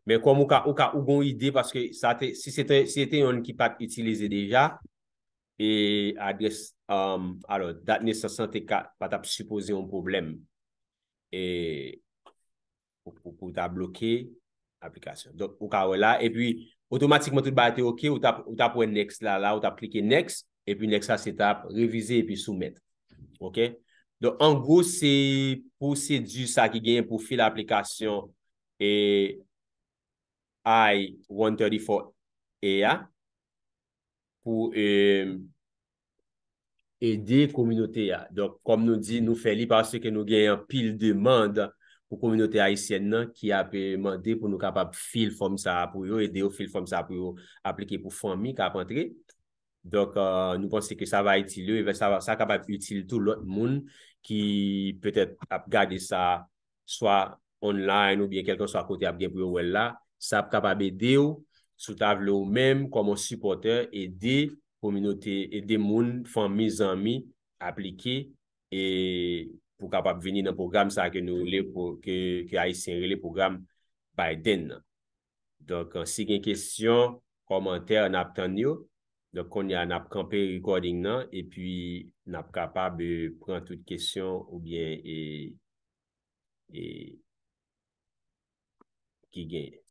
Men kòm ou ka, ou ka, ou gon ide, paske sa te, si se te, si se te yonn ki pa t itilize deja, e adrès, um, alò, dat nesans lan te ka, pa t ap sipoze yon pwoblèm. E pou, pou, pou ta bloke aplikasyon. Donk, ou ka wè la, epi otomatikman tout bagay te ok, ou t ap, ou t ap wè next la, la, ou t ap klike next, epi next la, se t ap revize epi soumèt. Ok? Donk, an gwo, se pwosedi sa ki genyen pou fil aplikasyon e I one thirty-four A a. Pou, e, ede kominote a. Donk, kòm nou di, nou fè li paske nou gen anpil demann pou kominote ayisyèn nan ki ap, e, mande pou nou kapab fil fòm sa a pou yo, ede yo fil fòm sa a pou yo aplike pou fanmi k ap antre. Donk, e, nou panse ke sa va itil yo, e sa va, sa kapab itil tou lòt moun ki petèt ap gade sa swa online oubyen kèlkanswa kote y ap gen pou yo wè l la, sa ap kapab ede w, si w ta vle ou menm, kòm yon sipòtè, ede kominote, ede moun, fanmi, zanmi, aplike, e pou kapab vini nan pwogram sa ke nou rele, ke, ke Ayisyen rele pwogram Biden nan. Donk, si gen kesyon, kòmantè, n ap tann yo. Donk, kounye a, n ap kanpe recording nan, epi n ap kapab, e, pran tout kesyon oubyen, e, e, ki genyen.